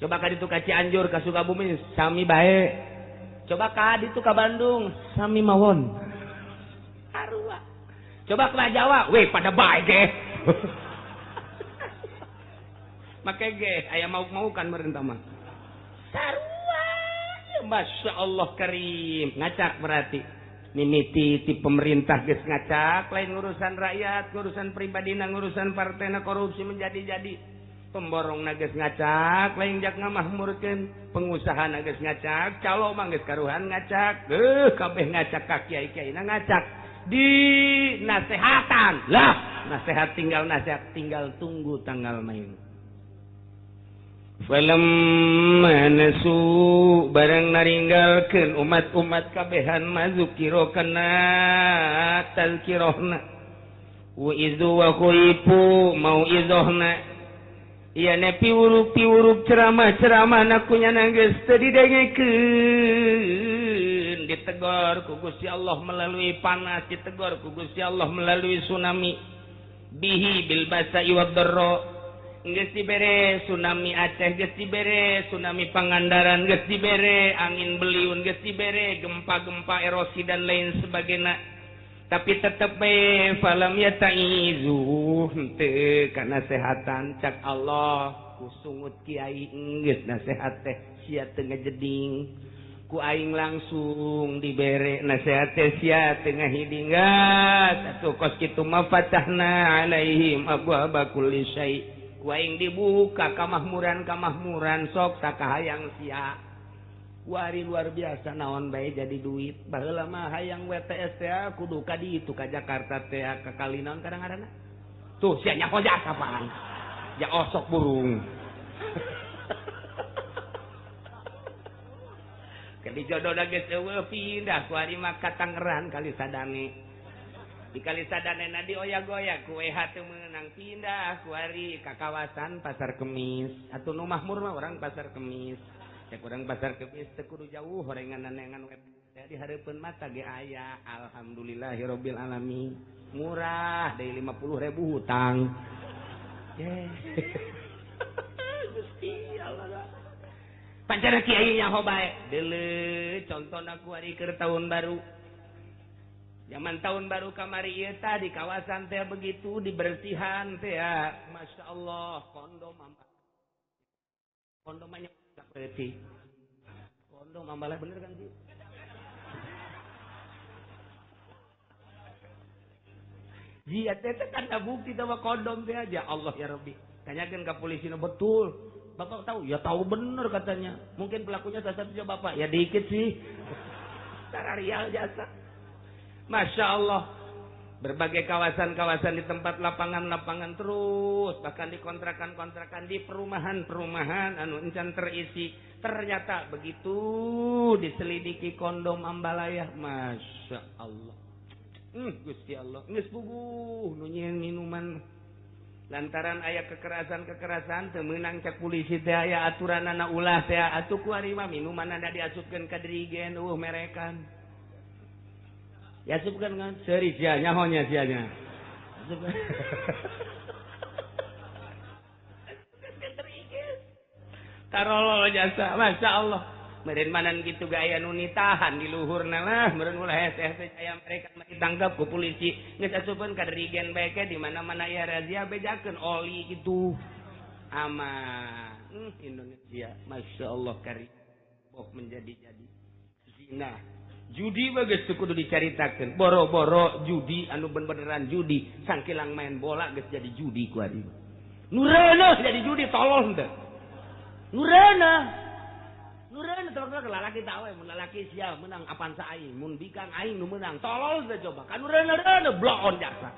Coba ka ditu ka Cianjur, ka Sukabumi sami bae. Coba ka ditu ka Bandung, sami mawon. Sarua. Coba ke Jawa, weh pada bae ge. Make ge aya mauk-maukan meureun tah mah. Sarua. Masya Allah karim. Ngacak berarti. Mimiti ti pemerintah geus ngacak, lain urusan rakyat, urusan pribadina, urusan partena korupsi menjadi-jadi. Pemborong geus ngacak, lain jak ngamahmurkeun, pengusaha geus ngacak, calo mah geus karuhan ngacak, kabeh ngacak ka kiai-kiaina ngacak. Di nasehatan lah, nasehat tinggal nasehat, tinggal tunggu tanggal main. Falamma nasu barang naringgalkeun umat-umat kabehan mazukiro kana tazkirahna wa izu wa khuifu mau'izohna ieu ne piwuruk-piwuruk ceramah-ceramah na kunyana geus teu didengekeun, ditegor ku Gusti Allah melalui panas, ditegor ku Gusti Allah melalui tsunami, bihi bil basa'i wad dharra. Geus dibere tsunami Aceh, geus dibere tsunami Pangandaran, geus dibere angin beliun, geus dibere gempa-gempa erosi dan lain sebagainya. Tapi tetep bae falam yataizu henteu kana sehatan cak Allah ku sungut kiai geus nasehat teh sia teu ngajeding, ku aing langsung dibere nasehat teh sia teu ngahiding. Atuh kos kitu mah fatahna alaihim abwaaba kulli syai'. Ku aing dibuka kamahmuran-kamahmuran sok sakahayang sia. Wari luar biasa naon bae jadi duit. Baheula mah hayang WTS teh kudu ka ditu ka Jakarta teh ka kali naon kadang-kadang. Tuh sia nyaho jasa apaan. Ja osok burung. Kadi jodohna geus eueuh pindah ku ari mah ka Tangerang kali sadane. Di kali sadane na dioyak-oyak ku WH teu meunang pindah ku ari ka kawasan Pasar Kemis. Atuh nu mahmur mah orang Pasar Kemis. Cek urang Pasar Kemis teu kudu jauh horengan-horengan web di hareupeun mata ge aya. Alhamdulillahirabbil alamin. Murah deui 50.000 hutang. Gusti Allah. Pancara kiai nyaho bae. Deuleu contona ku ari keur tahun baru. Zaman tahun baru kamari ieu tah di kawasan teh begitu dibersihan teh ya. Masya Allah kondom ambal. Kondom nya berarti. Kondom ambalah bener kan sih? Jia teh kan ada bukti sama kondom teh aja. Allah ya Rabbi. Tanyakan ke polisi betul. Bapak tahu? Ya tahu bener katanya. Mungkin pelakunya salah satunya bapak. Ya dikit sih. Sararial jasa. Masya Allah, berbagai kawasan-kawasan di tempat lapangan-lapangan terus, bahkan di kontrakan-kontrakan, di perumahan-perumahan anu encan terisi. Ternyata begitu diselidiki kondom ambalayah, Masya Allah. Gusti Allah, geus puguh nu nyieun minuman. Lantaran aya kekerasan-kekerasan teu meunang cek polisi teh aya aturanana ulah teh atuh ku ari mah minumanna diasupkeun ka dirigen eueuh merekan. Ya bukan kan seri sia nyahonya sianya. Tarolol jasa, Masya Allah. Meureun manan kitu gaya nu nitahan di luhurna lah, meureun ulah hese-hese aya mereka ditangkap ku polisi. Geus asupeun ka dirigen bae ke di mana-mana aya razia bejakeun oli kitu. Aman. Indonesia, Masya Allah kari. Bok menjadi-jadi zina. Judi bagus tuh kudu dicaritakeun. Boro-boro judi anu beneran judi, sangkilang main bola geus jadi judi ku ari. Nu reuneuh jadi judi tolol henteu. Nu reuneuh. Nureun teh lalaki tahu mun lalaki sia menang Avanza aing, mun bikang aing nu menang. Tolol teh coba. Kan nureun bloon jasa.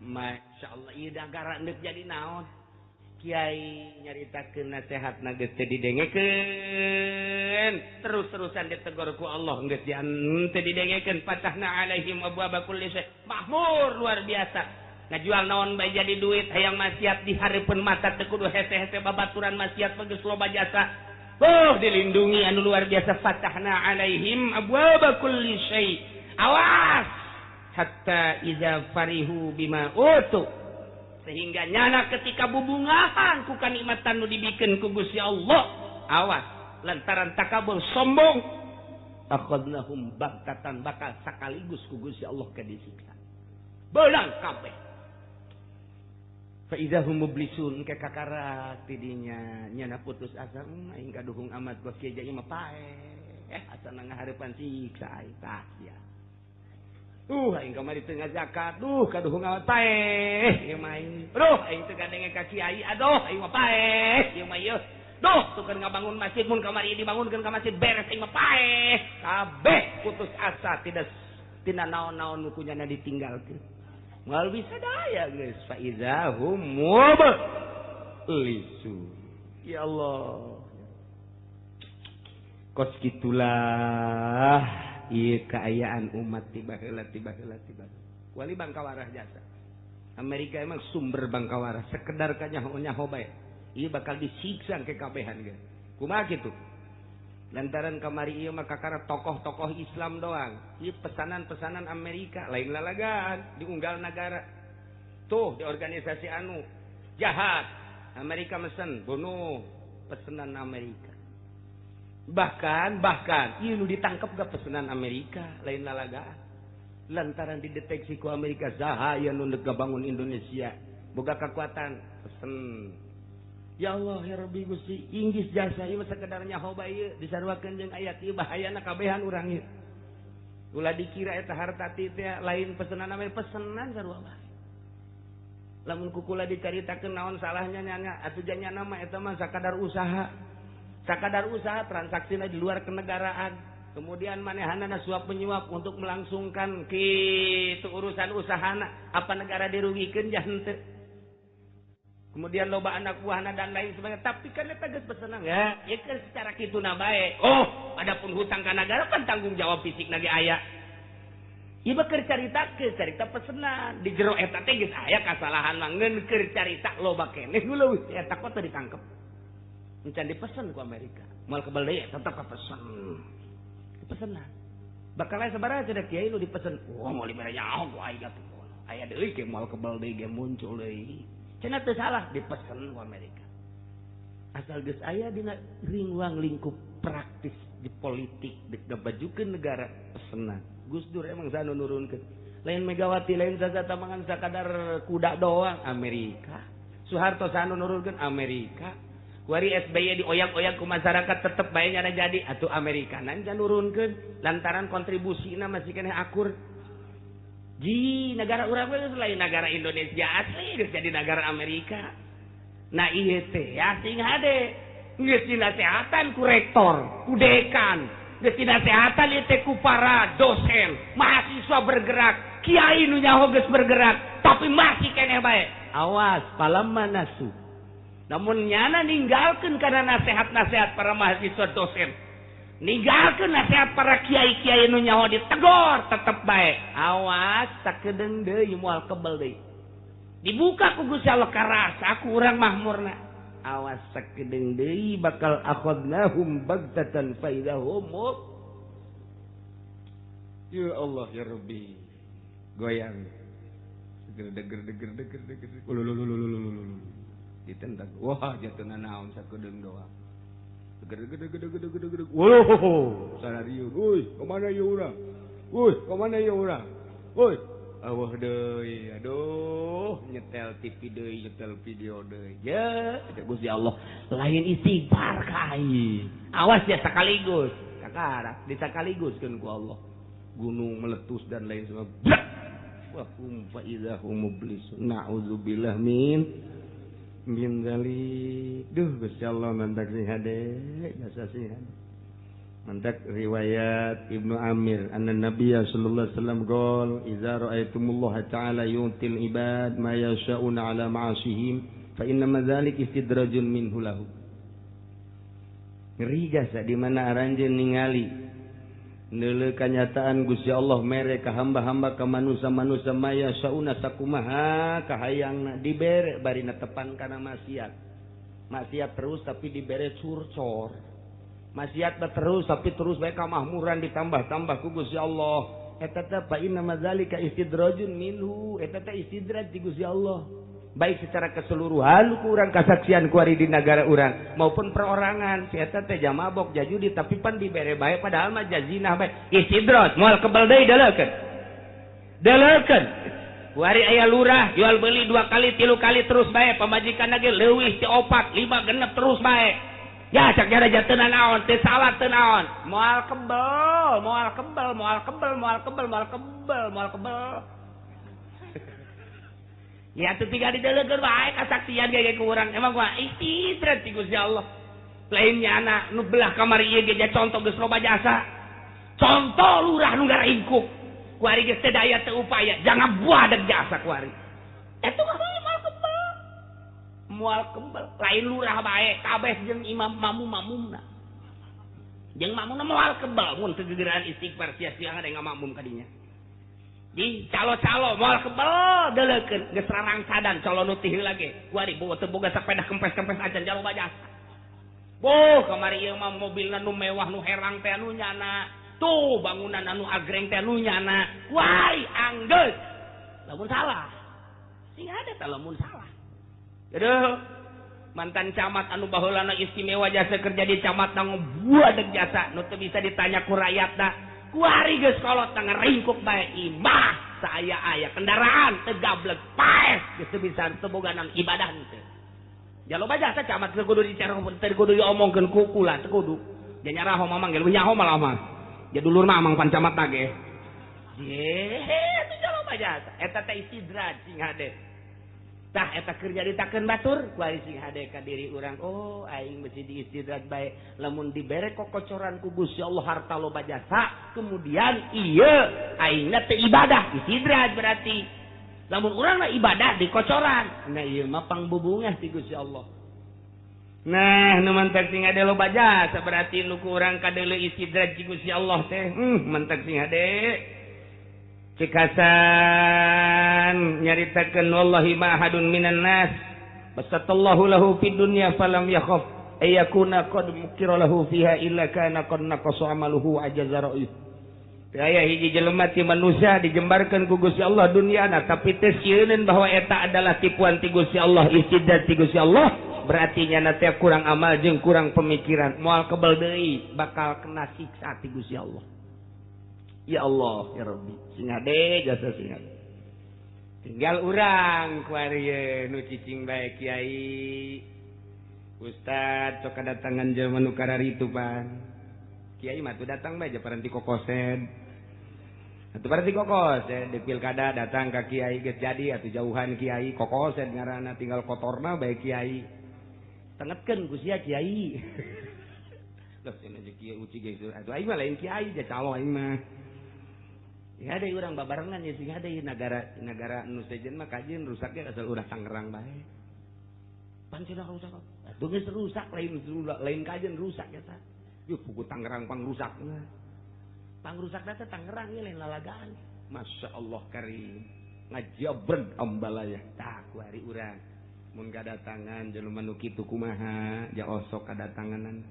Masya Allah, ieu negara neuk jadi naon? Kiai nyaritakeun nasihatna geus teu didengekeun, terus-terusan ditegur ku Allah geus teu didengekeun. Fatahna alaihim abwaaba kulli syai. Makmur luar biasa. Ngajual naon bae jadi duit, hayang maksiat di hareupeun mata teu kudu hese-hese babaturan maksiat mah geus loba jasa. Oh, dilindungi anu luar biasa. Fatahna alaihim abwaaba kulli syai. Awas hatta iza farihu bima utu, sehingga nyana ketika bubungahan ku kanikmatan nu dibikeun ku Gusti Allah, awas lantaran takabur sombong, akhadnahum baghtatan, bakal sakaligus ku Gusti Allah ke disiksa belang kabeh. Fa idza hum mublisun, ke kakarak tidinya nyana putus asa, aing kaduhung amat bos kieu jadi mah paeh, asa ngahareupan siksa aing tah sia. Aing kamari teu ngazakat, duh kaduhung amat paeh ieu mah aing. Duh aing teu kadenge ka kiai, aduh aing mah paeh ieu mah ieu. Duh tukar ngabangun masjid mun kamari dibangunkeun ka masjid beres aing mah paeh. Kabeh putus asa tidak tina naon-naon nu ku nyana ditinggalkeun. Moal bisa daya geus fa iza hum mublisun. Ya Allah. Kos gitulah ieu kaayaan umat tiba heula tiba heula tiba. Wali bangkawarah jasa. Amerika emang sumber bangkawarah, sekedar kanyaho-nyaho bae. Ieu bakal disiksa ke kabehan ge. Kumaha kitu? Lantaran kamari ieu mah kakara tokoh-tokoh Islam doang. Ieu pesanan-pesanan Amerika lain lalagaan diunggal negara. Tuh di organisasi anu jahat. Amerika mesen bunuh pesanan Amerika. Bahkan ieu nu ditangkep gak pesanan Amerika lain lalagaan. Lantaran dideteksi ku Amerika saha ieu nu bangun Indonesia boga kekuatan pesen. Ya Allah ya Rabbi Gusti inggis jasa ieu mah sakedar nyaho bae ieu disaruakeun jeung ayat ieu bahayana kabehan urang ieu. Ulah dikira eta harta teh lain pesenan ame pesenan sarua bae. Lamun kukula dicaritakeun naon salahnya nyana atuh janyana mah eta mah sakadar usaha. Sakadar usaha transaksina di luar kenegaraan. Kemudian manehanana suap menyuap untuk melangsungkan kitu urusan usahana, apa negara dirugikeun jah henteu. Kemudian loba anak buahna dan lain sebagainya, tapi kan eta geus pesenan ya, ieu kan secara kituna bae. Oh, adapun hutang ka nagara kan tanggung jawab fisik nage aya. Ieu mah keur carita pesenan. Di jero eta teh geus aya kasalahan mah ngeun keur carita loba keneh nu leuwih eta kok teu ditangkep. Encan dipesen ku Amerika. Moal kebel deui tetep kapesen. Dipesenan. Bakal aya sabaraha cenah kiai nu dipesen. Wah, moal dibere nyaho ku aing atuh. Aya deui ge moal kebel deui ge muncul deui. Cenah teu salah dipesen ku Amerika. Asal geus aya dina ringwang lingkup praktis di politik dek ngabajukeun negara pesenan. Gus Dur emang sanu nurunkeun. Lain Megawati lain saja tamangan sakadar kuda doang Amerika. Soeharto sanu nurunkeun Amerika. Kuari SBY dioyak-oyak ku masyarakat tetep bae nyana jadi atuh Amerika nanja nurunkeun lantaran kontribusina masih keneh akur. Ji negara urang we lain negara Indonesia asli geus jadi negara Amerika. Nah ieu teh asing hade geus dinasehatan ku rektor, ku dekan, geus dinasehatan ieu teh ku para dosen, mahasiswa bergerak, kiai nu nyaho geus bergerak, tapi masih keneh bae. Awas palamma nasu. Namun nyana ninggalkeun kana nasihat-nasihat para mahasiswa dosen. Ninggalkeun nasihat para kiai-kiai nu nyaho ditegor tetep bae. Awas sakedeung deui moal kebel deui. Dibuka ku Gusti Allah karasa ku urang mahmurna. Awas sakedeung deui bakal akhadnahum baghtatan fa idahum. Ya Allah ya Rabbi. Goyang. Deger deger deger deger. Ululululululul. Ditentang. Wah jatuhna naon sakedeung doang. Gede-gede-gede-gede-gede. Wow, sararieu. Euy, ka mana ieu urang? Euy, ka mana ieu urang? Euy, awah deui. Aduh, nyetel TV deui, nyetel video deui. Ya, Gusti Allah, lain istighfar ka aing. Awas ya sekaligus. Kakara, disakaliguskeun ku Allah. Gunung meletus dan lain sebagainya. Wa hum fa idza hum mublisun. Na'udzubillah min. Min dzalik. Duh Gusti Allah mantak sing hade jasa sing hade. Mantak riwayat Ibnu Amir anna Nabiyya sallallahu alaihi wasallam qol idza ra'aitumullaha ta'ala yu'til ibad ma yasha'una 'ala ma'asihim fa inna ma dzalik istidrajun minhu lahu. Ngeri jasa di mana aranjeun ningali neuleuh kanyataan Gusti Allah mere ka hamba-hamba ka manusia-manusia ma yasha'una sakumaha kahayangna dibere barina tepan kana maksiat. Maksiat terus tapi dibere curcor. Maksiat terus tapi terus bae kamahmuran ditambah-tambah ku Gusti Allah. Eta teh fa inna madzalika istidrajun minhu, eta teh istidraj ti Gusti Allah. Baik secara keseluruhan ku urang kasaksian ku ari di nagara urang maupun perorangan si eta teh jamabok jajudi tapi pan dibere bae padahal mah jazinah bae. Istidraj moal kebel deui deleukeun. Deleukeun. Ku ari aya lurah jual beli 2 kali 3 kali terus bae pamajikan ge leuwih ti 4 5 genep terus bae. Ya cak jara teu naon teu salah teu naon moal kebel moal kebel moal kebel moal kebel moal kebel moal kebel ya teu tinggal dideleukeun bae kasaksian ge ku urang emang gua istidraj ti Gusti Allah lain nyana nu belah kamari ieu ge contoh geus loba jasa contoh lurah nu ngaringkuk ku ari geus teu daya teu upaya jangan buah deg jasa ku ari eta mah moal kebel moal kebel lain lurah bae kabeh jeung imam mamum-mamumna jeung mamumna moal kebel mun teu gegeran istighfar sia-sia ada ngamakmum ka dinya di calo-calo moal kebel deleukeun geus rarangsadan calo nu tih heula ge ku ari teu boga sapeda kempes-kempes acan jalo bajasa boh kamari ieu mah mobilna nu mewah nu herang teh anu nyana tuh bangunan anu agreng teh anu nyana ku ari anggeus lamun salah sing ada teh lamun salah. Aduh, mantan camat anu baheulana istimewa jasa kerja di camat nang buadeg jasa nu teu bisa ditanya ku rakyatna. Ku ari geus kolot ngaringkuk bae imah saaya aya kendaraan teu gablek paeh geus teu bisa teu boga nang ibadah teu. Ja loba jasa camat teu kudu dicara teu kudu diomongkeun ku kula teu kudu. Ja nyaraho mamang ge leuwih nyaho malah mah. Ja dulur mah amang pan camat na ge. Ye, atuh ja loba jasa eta teh istidraj sing hade. Tah eta keur nyaritakeun batur ku ari sing hade ka diri urang oh aing mesti diistidraj bae lamun dibere kokocoran ku Gusti Allah harta loba jasa kemudian ieu aingna teu ibadah istidraj berarti lamun urang mah ibadah dikocoran nah ieu mah pangbubungah ti Gusti Allah. Nah nu mantak sing hade loba jasa berarti nu ku urang kadeuleu istidraj ti Gusti Allah teh mantak sing hade cikasan nyaritakeun wallahi ma ahadun minan nas basatallahu lahu fid dunya falam yakhaf ayakuna qad mukira lahu fiha illa kana qad naqasa amaluhu ajaza ra'yuh. Aya hiji jelema ti manusia dijembarkeun ku Gusti Allah dunyana tapi teu sieuneun bahwa eta adalah tipuan ti Gusti Allah istidraj ti Gusti Allah berarti nyana teh kurang amal jeung kurang pemikiran moal kebel deui bakal kena siksa ti Gusti Allah. Ya Allah, ya Rabbi, sing hade jasa sing hade. Tinggal urang ku ari nu cicing bae kiai. Ustad sok kadatangan jelema nu kararitu pan. Kiai mah tuh datang bae japaran ti kokosen. Atuh paranti kokosen di pilkada datang ka kiai geus jadi atuh jauhan kiai kokosen ngaranna tinggal kotorna bae kiai. Tengetkeun ku sia kiai. Loh cenah kiai uci geus atuh aing mah lain kiai ja calo aing mah. Ya ada orang babarengan ya sing ada negara negara nu sejen mah kajian rusaknya asal urang Tangerang bae. Pan cenah rusak. Atuh geus rusak lain lain kajian rusak ya ta. Yuh buku Tangerang pangrusakna. Pangrusakna teh Tangerang ieu lain lalagaan. Masya Allah karim. Ngajabreg ambalaya. Tah ku ari urang mun kadatangan jelema nu kitu kumaha ja osok kadatanganan.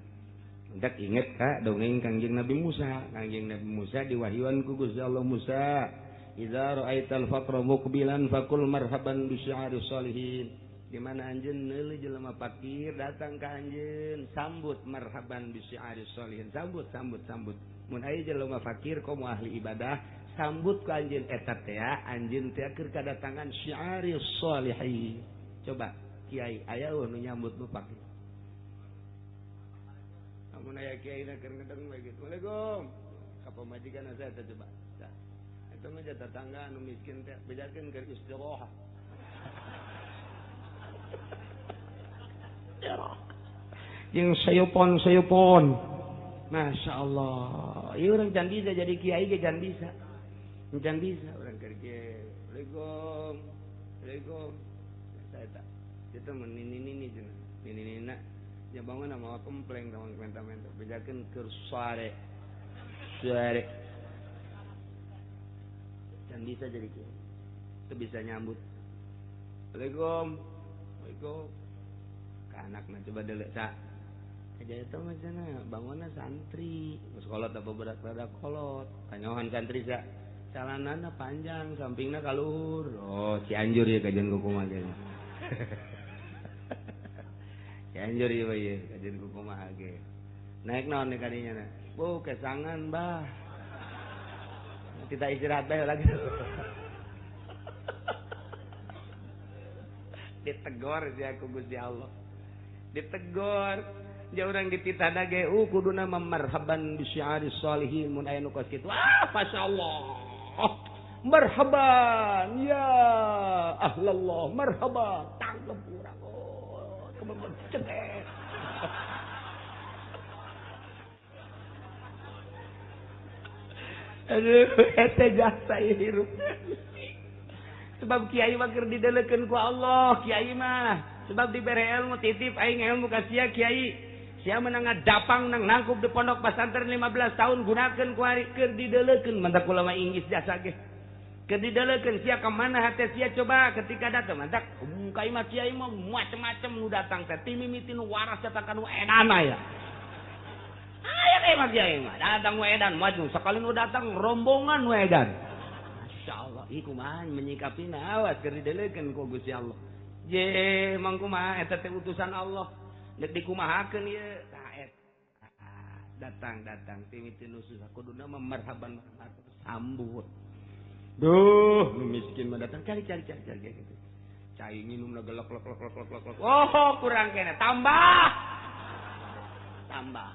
Hendak inget ka dongeng Kangjeng Nabi Musa. Kangjeng Nabi Musa diwahyuan ku Gusti Allah Musa, idza ra'aital faqra muqbilan faqul marhaban bi sya'ari sholihin. Di mana anjeun neuleuh jelema fakir datang ka anjeun, sambut marhaban bi sya'ari sholihin. Sambut sambut sambut. Mun aya jelema fakir komo ahli ibadah, sambut ku anjeun eta teh anjeun teh keur kadatangan sya'ari sholihin. Coba kiai aya nu nyambut nu fakir. Mun aya kiai na keur ngedeng bae gitu. Waalaikum. Ka pamajikan saya teh coba. Tah. Eta mah tetangga anu miskin teh bejakeun keur istirahat. Jeung sayupon-sayupon. Masya Allah. Ieu urang can bisa jadi kiai ge can bisa. Can bisa urang keur ge. Assalamualaikum. Assalamualaikum. Saya tak. Itu mah nini-nini cenah. Nini-nina nya bangun mawa kempleng tong menta-menta bejakeun keur sare. Sare. Can bisa jadi kiai. Teu bisa nyambut. Assalamualaikum. Assalamualaikum. Ka anakna coba deuleu sa. Aja itu mah cenah bangunna santri. Geus kolot da beberak-berak kolot. Kanyohan santri sa. Calanana panjang, sampingna ka luhur. Oh, Cianjur ya kajian kumaha ge. Cianjur ieu ieu kajian kumaha ge. Naik naon nih kadinya na? Bu, kesangan bah. Kita istirahat bae lagi. Ditegor sia ku Gusti Allah. Ditegor. Ja urang dititah ge kuduna marhaban bi syi'aris sholihin mun aya nu kos kitu. Ah, masyaallah. Marhaban ya ahlallah, marhaban. Tangkep urang. Oh, kebebet cetek. Aduh, eta jasa hirup. Sebab kiai mah keur didelekeun ku Allah, kiai mah. Sebab dibere ilmu titip aing ilmu ka sia kiai. Sia menang ngadapang nang nangkup di pondok pesantren 15 tahun gunakeun ku ari keur didelekeun mantak ulama Inggris jasa ge. Keur didelekeun sia ka mana hate sia coba ketika datang mantak ka imah kiai mah macem-macem nu datang teh ti mimiti nu waras datang ka nu edan aya. Aya ka imah kiai mah datang nu edan maju sakali nu datang rombongan nu edan. Masyaallah ieu kumaha menyikapina awas keur didelekeun ku Gusti Allah. Je mang kumaha eta teh utusan Allah. Dek dikumahakeun ieu tah eta datang-datang ti nu susah kuduna marhaban sambut. Duh, nu miskin mah datang cari cari cari cari gitu. Cai nginumna gelok lok lok lok lok lok. Oh, kurang kene tambah. Tambah.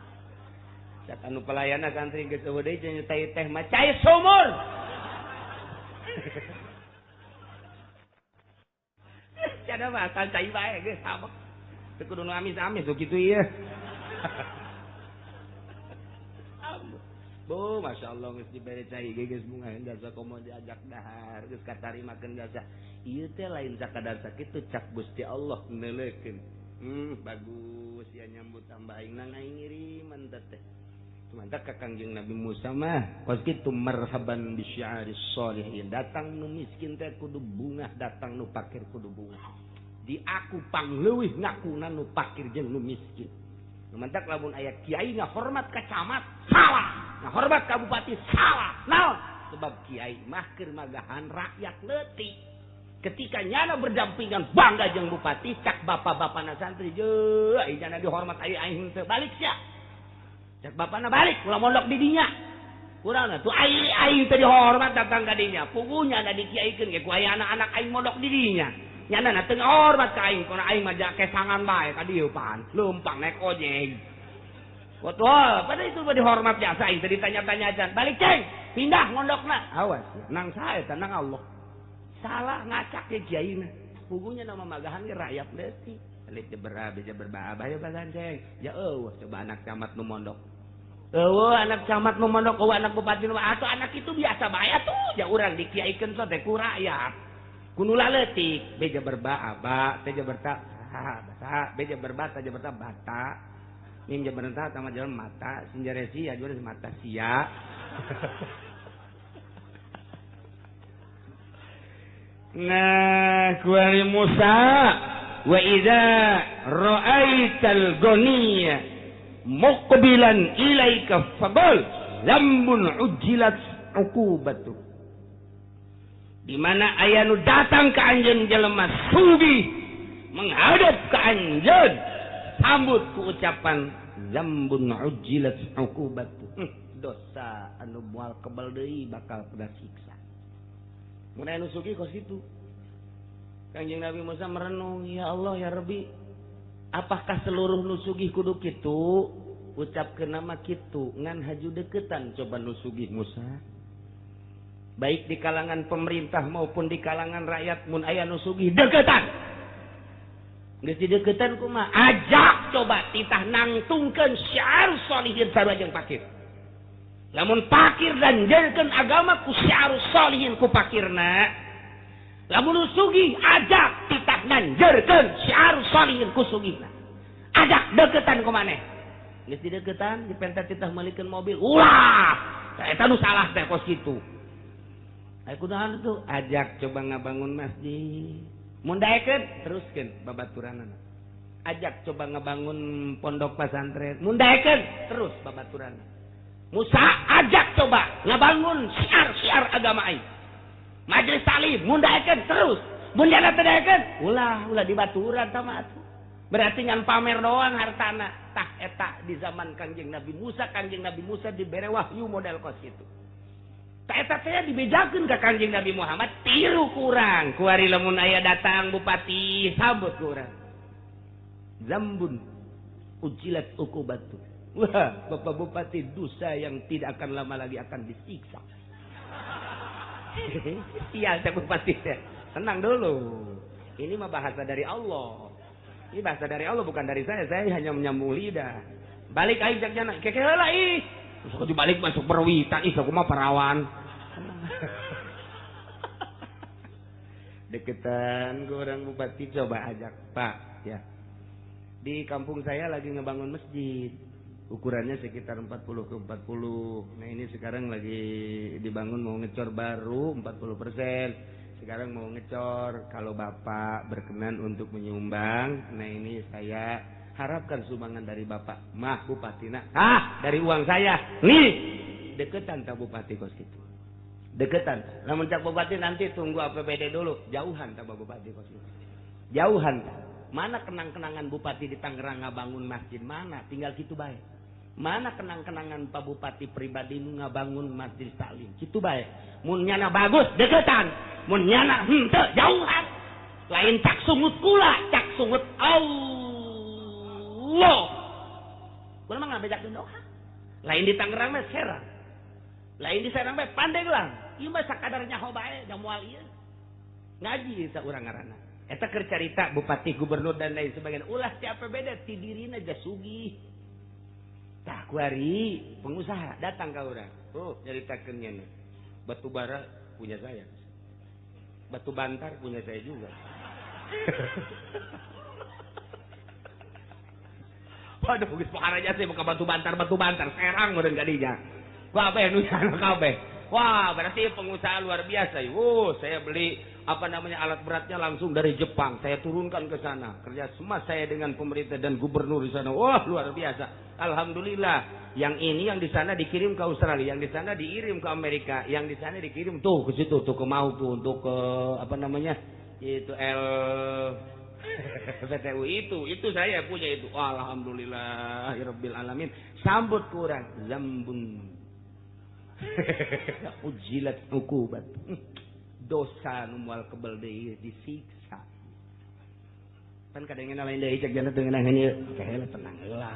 Cak anu pelayanna santri geus eueuh deui cenah teh teh mah cai sumur. Cada mah asal cai bae geus sama. Teu kudu nu amis-amis tuh kitu ieu. Bu, Masya Allah geus dibere cai ge geus bunga jasa komo diajak dahar geus katarimakeun jasa. Ieu teh lain sakadar sakitu cak Gusti Allah neuleukeun. Bagus ya nyambut tambah aing nang aing ngiriman teh. Cuman ka Kangjeng Nabi Musa mah kos kitu marhaban bi syi'aris sholihin. Datang nu miskin teh kudu bungah, datang nu pakir kudu bungah. Di aku pangleuwih ngakuna nu pakir jeung nu miskin. Nu mantak lamun aya kiai ngahormat ka camat salah, ngahormat ka bupati salah. Naon? Sebab kiai mah keur magahan rakyat leutik. Ketika nyana berdampingan bangga jeung bupati cak bapak-bapana santri je ai nyana dihormat ai aing teu balik sia. Cak bapana balik ulah mondok di dinya. Kurang tuh ai aing teu dihormat datang ka dinya. Pugunya da dikiaikeun ge ku aya anak-anak aing mondok di dinya. Nyana na teu ngahormat ka aing kana aing mah kesangan bae ka dieu pan leumpang naik ojek. Betul, pada itu mah dihormat biasa aing teu ditanya-tanya aja. Balik ceng, pindah mondokna. Awas, nang sae teh nang Allah. Salah ngacak ke kiaina. Pugunya nama magahan ge rakyat leutik. Elit berbah bisa berbah bae bagan ceng. Ya eueuh coba anak camat nu mondok. Eueuh anak camat nu mondok, eueuh anak bupati nu atuh anak itu biasa bae atuh. Ya urang dikiaikeun teh ku rakyat. Kuno laletik beja berba aba teja berta ha basa beja berba taja berta bata mim ja berta sama jalan mata sinjaresi ya juara mata sia. Nah kuari Musa wa idza ra'aital ghaniya muqbilan ilaika faqul lambun ujilat uqubatu. Di mana aya nu datang ke anjeun jelema sugih menghadap ke anjeun sambut ku ucapan zambun ujilat uqubatu. Dosa anu moal kebal deui bakal kena siksa. Mun aya nu sugih kos kitu. Kangjeng Nabi Musa merenung, ya Allah ya Rabbi, apakah seluruh nu sugih kudu kitu? Ucapkeun nama kitu ngan haju deketan coba nu sugih Musa. Baik di kalangan pemerintah maupun di kalangan rakyat mun aya nu sugih deketan. Geus dideukeutan kumaha? Ajak coba titah nangtungkeun syiar sholihin sarua jeung pakir. Lamun pakir danjeurkeun agama ku syiar sholihin ku pakirna. Lamun sugih ajak titah nanjeurkeun syiar sholihin ku sugihna. Ajak deukeutan ku maneh. Geus dideukeutan dipenta titah meulikeun mobil. Ulah! Eta nu salah teh kos kitu. Aya kunaon tuh? Ajak coba ngabangun masjid. Mun daekeun teruskeun babaturanana. Ajak coba ngabangun pondok pesantren. Mun daekeun terus babaturanana. Musa ajak coba ngabangun syiar-syiar agama aing. Majelis taklim mun daekeun terus. Mun jana teu daekeun ulah ulah dibaturan tah atuh. Berarti ngan pamer doang hartana. Tah eta di zaman Kangjeng Nabi Musa, Kangjeng Nabi Musa dibere wahyu model kos kitu. Eta teh dibejakeun ka Kangjeng Nabi Muhammad tiru kurang. Kuari lamun aya datang bupati sambut kurang. Zambun ujilat uqubatu. Wah, Bapak Bupati dosa yang tidak akan lama lagi akan disiksa. Iya, teh bupati teh. Tenang dulu. Ini mah bahasa dari Allah. Ini bahasa dari Allah bukan dari saya. Saya hanya menyambung lidah. Balik aing cak jana. Keke heula ih. Sok dibalik masuk berwita ih aku mah parawan. Deketan ke orang bupati coba ajak, Pak ya. Di kampung saya lagi ngebangun masjid. Ukurannya sekitar 40 ke 40. Nah, ini sekarang lagi dibangun mau ngecor baru 40%. Sekarang mau ngecor. Kalau Bapak berkenan untuk menyumbang, nah ini saya harapkan sumbangan dari Bapak. Mah bupatina. Ah, dari uang saya. Nih, deketan ta bupati kos kitu. Deketan. Lamun cak bupati nanti tunggu APBD dulu. Jauhan ta bupati kos kitu. Jauhan ta. Mana kenang-kenangan bupati di Tangerang ngabangun masjid mana? Tinggal kitu bae. Mana kenang-kenangan Pak Bupati pribadi nu ngabangun masjid taklim? Kitu bae. Mun nyana bagus deketan, mun nyana henteu jauhan. Lain cak sungut kula, cak sungut Allah. Kula mah ngabejakeun doa. Lain di Tangerang mah Serang. Lain di Serang mah Pandeglang. Ieu mah sakadar nyaho bae da moal ieu. Ngaji saurang ngaranna. Eta keur carita bupati, gubernur dan lain sebagainya. Ulah ti APBD ti dirina geus sugih. Tah kuari pengusaha datang ka urang. Oh, nyaritakeun nya. Batu bara punya saya. Batu bantar punya saya juga. Waduh, geus pohara aja sih buka batu bantar Serang meureun ka dinya. Kabeh nu sana kabeh. Wah, berarti pengusaha luar biasa. Oh, saya beli apa namanya alat beratnya langsung dari Jepang. Saya turunkan ke sana. Kerja sama saya dengan pemerintah dan gubernur di sana. Wah, luar biasa. Alhamdulillah. Yang ini yang di sana dikirim ke Australia, yang di sana dikirim ke Amerika, yang di sana dikirim tuh ke situ, tuh ke Maluku, untuk ke apa namanya? Itu L PTU itu saya punya itu. Alhamdulillah rabbil alamin. Sambut kurang zambun. Ujilat uqubat. Dosa nu moal kebel deui disiksa. Pan kadangena lain deui cek jana teu ngeunah ieu. Keheula tenang heula.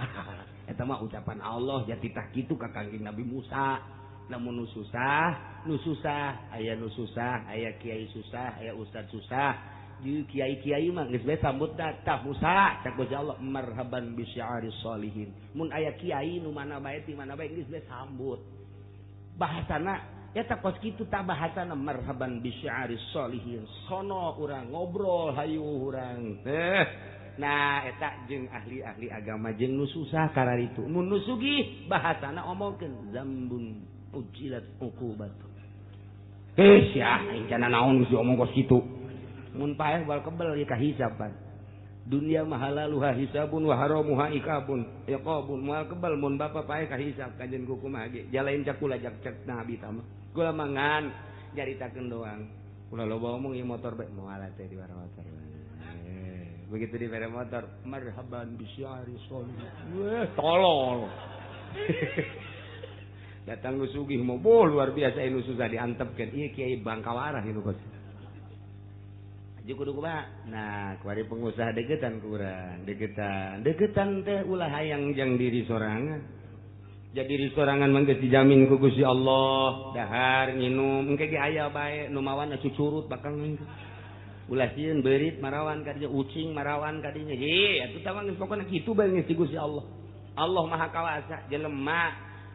Eta mah ucapan Allah jati tah kitu ka Kangjeng Nabi Musa. Lamun nu susah, aya nu susah, aya kiai susah, aya ustad susah. Di kiai-kiai mah geus bae sambut tah Musa cak Gusti Allah marhaban bi syi'aris sholihin. Mun aya kiai nu mana bae ti mana bae geus bae sambut. Bahasana eta kos kitu tah bahasana marhaban bi syi'aris sholihin. Sono urang ngobrol hayu urang. Nah eta jeung ahli-ahli agama jeung nu susah kararitu. Mun nu sugih bahasana omongkeun zambun ujilat uqubat. Heh sia aing cenah naon geus diomong kos kitu. Mun paeh bal kebel ieu kahisaban. Dunia mahalaluha hisabun wa haramuha ikabun. Iqabun moal kebel mun bapa paeh kahisab kajen ku kumaha ge. Jalain cak kula jak cek nabi tah mah. Kula mangan nyaritakeun doang. Kula loba omong ieu motor bae moal teh di motor. Begitu dibere motor, marhaban bi syi'ari sholih. Weh, tolol. Datang nu sugih mah luar biasa nu susah diantepkeun. Ieu kiai Bangkawarah ieu kos. Aja kudu kumaha? Nah, kuari pengusaha deketan kurang, deketan. Deketan teh ulah hayang jang diri sorangan. Jadi diri sorangan mah geus dijamin ku Gusti Allah, dahar nginum engke ge aya bae nu mawana cucurut bakal. Ulah sieun beurit marawan kadinya, ucing marawan kadinya. Ye, atuh tah geus pokona kitu bae geus ti Gusti Allah. Allah Maha Kawasa, jelema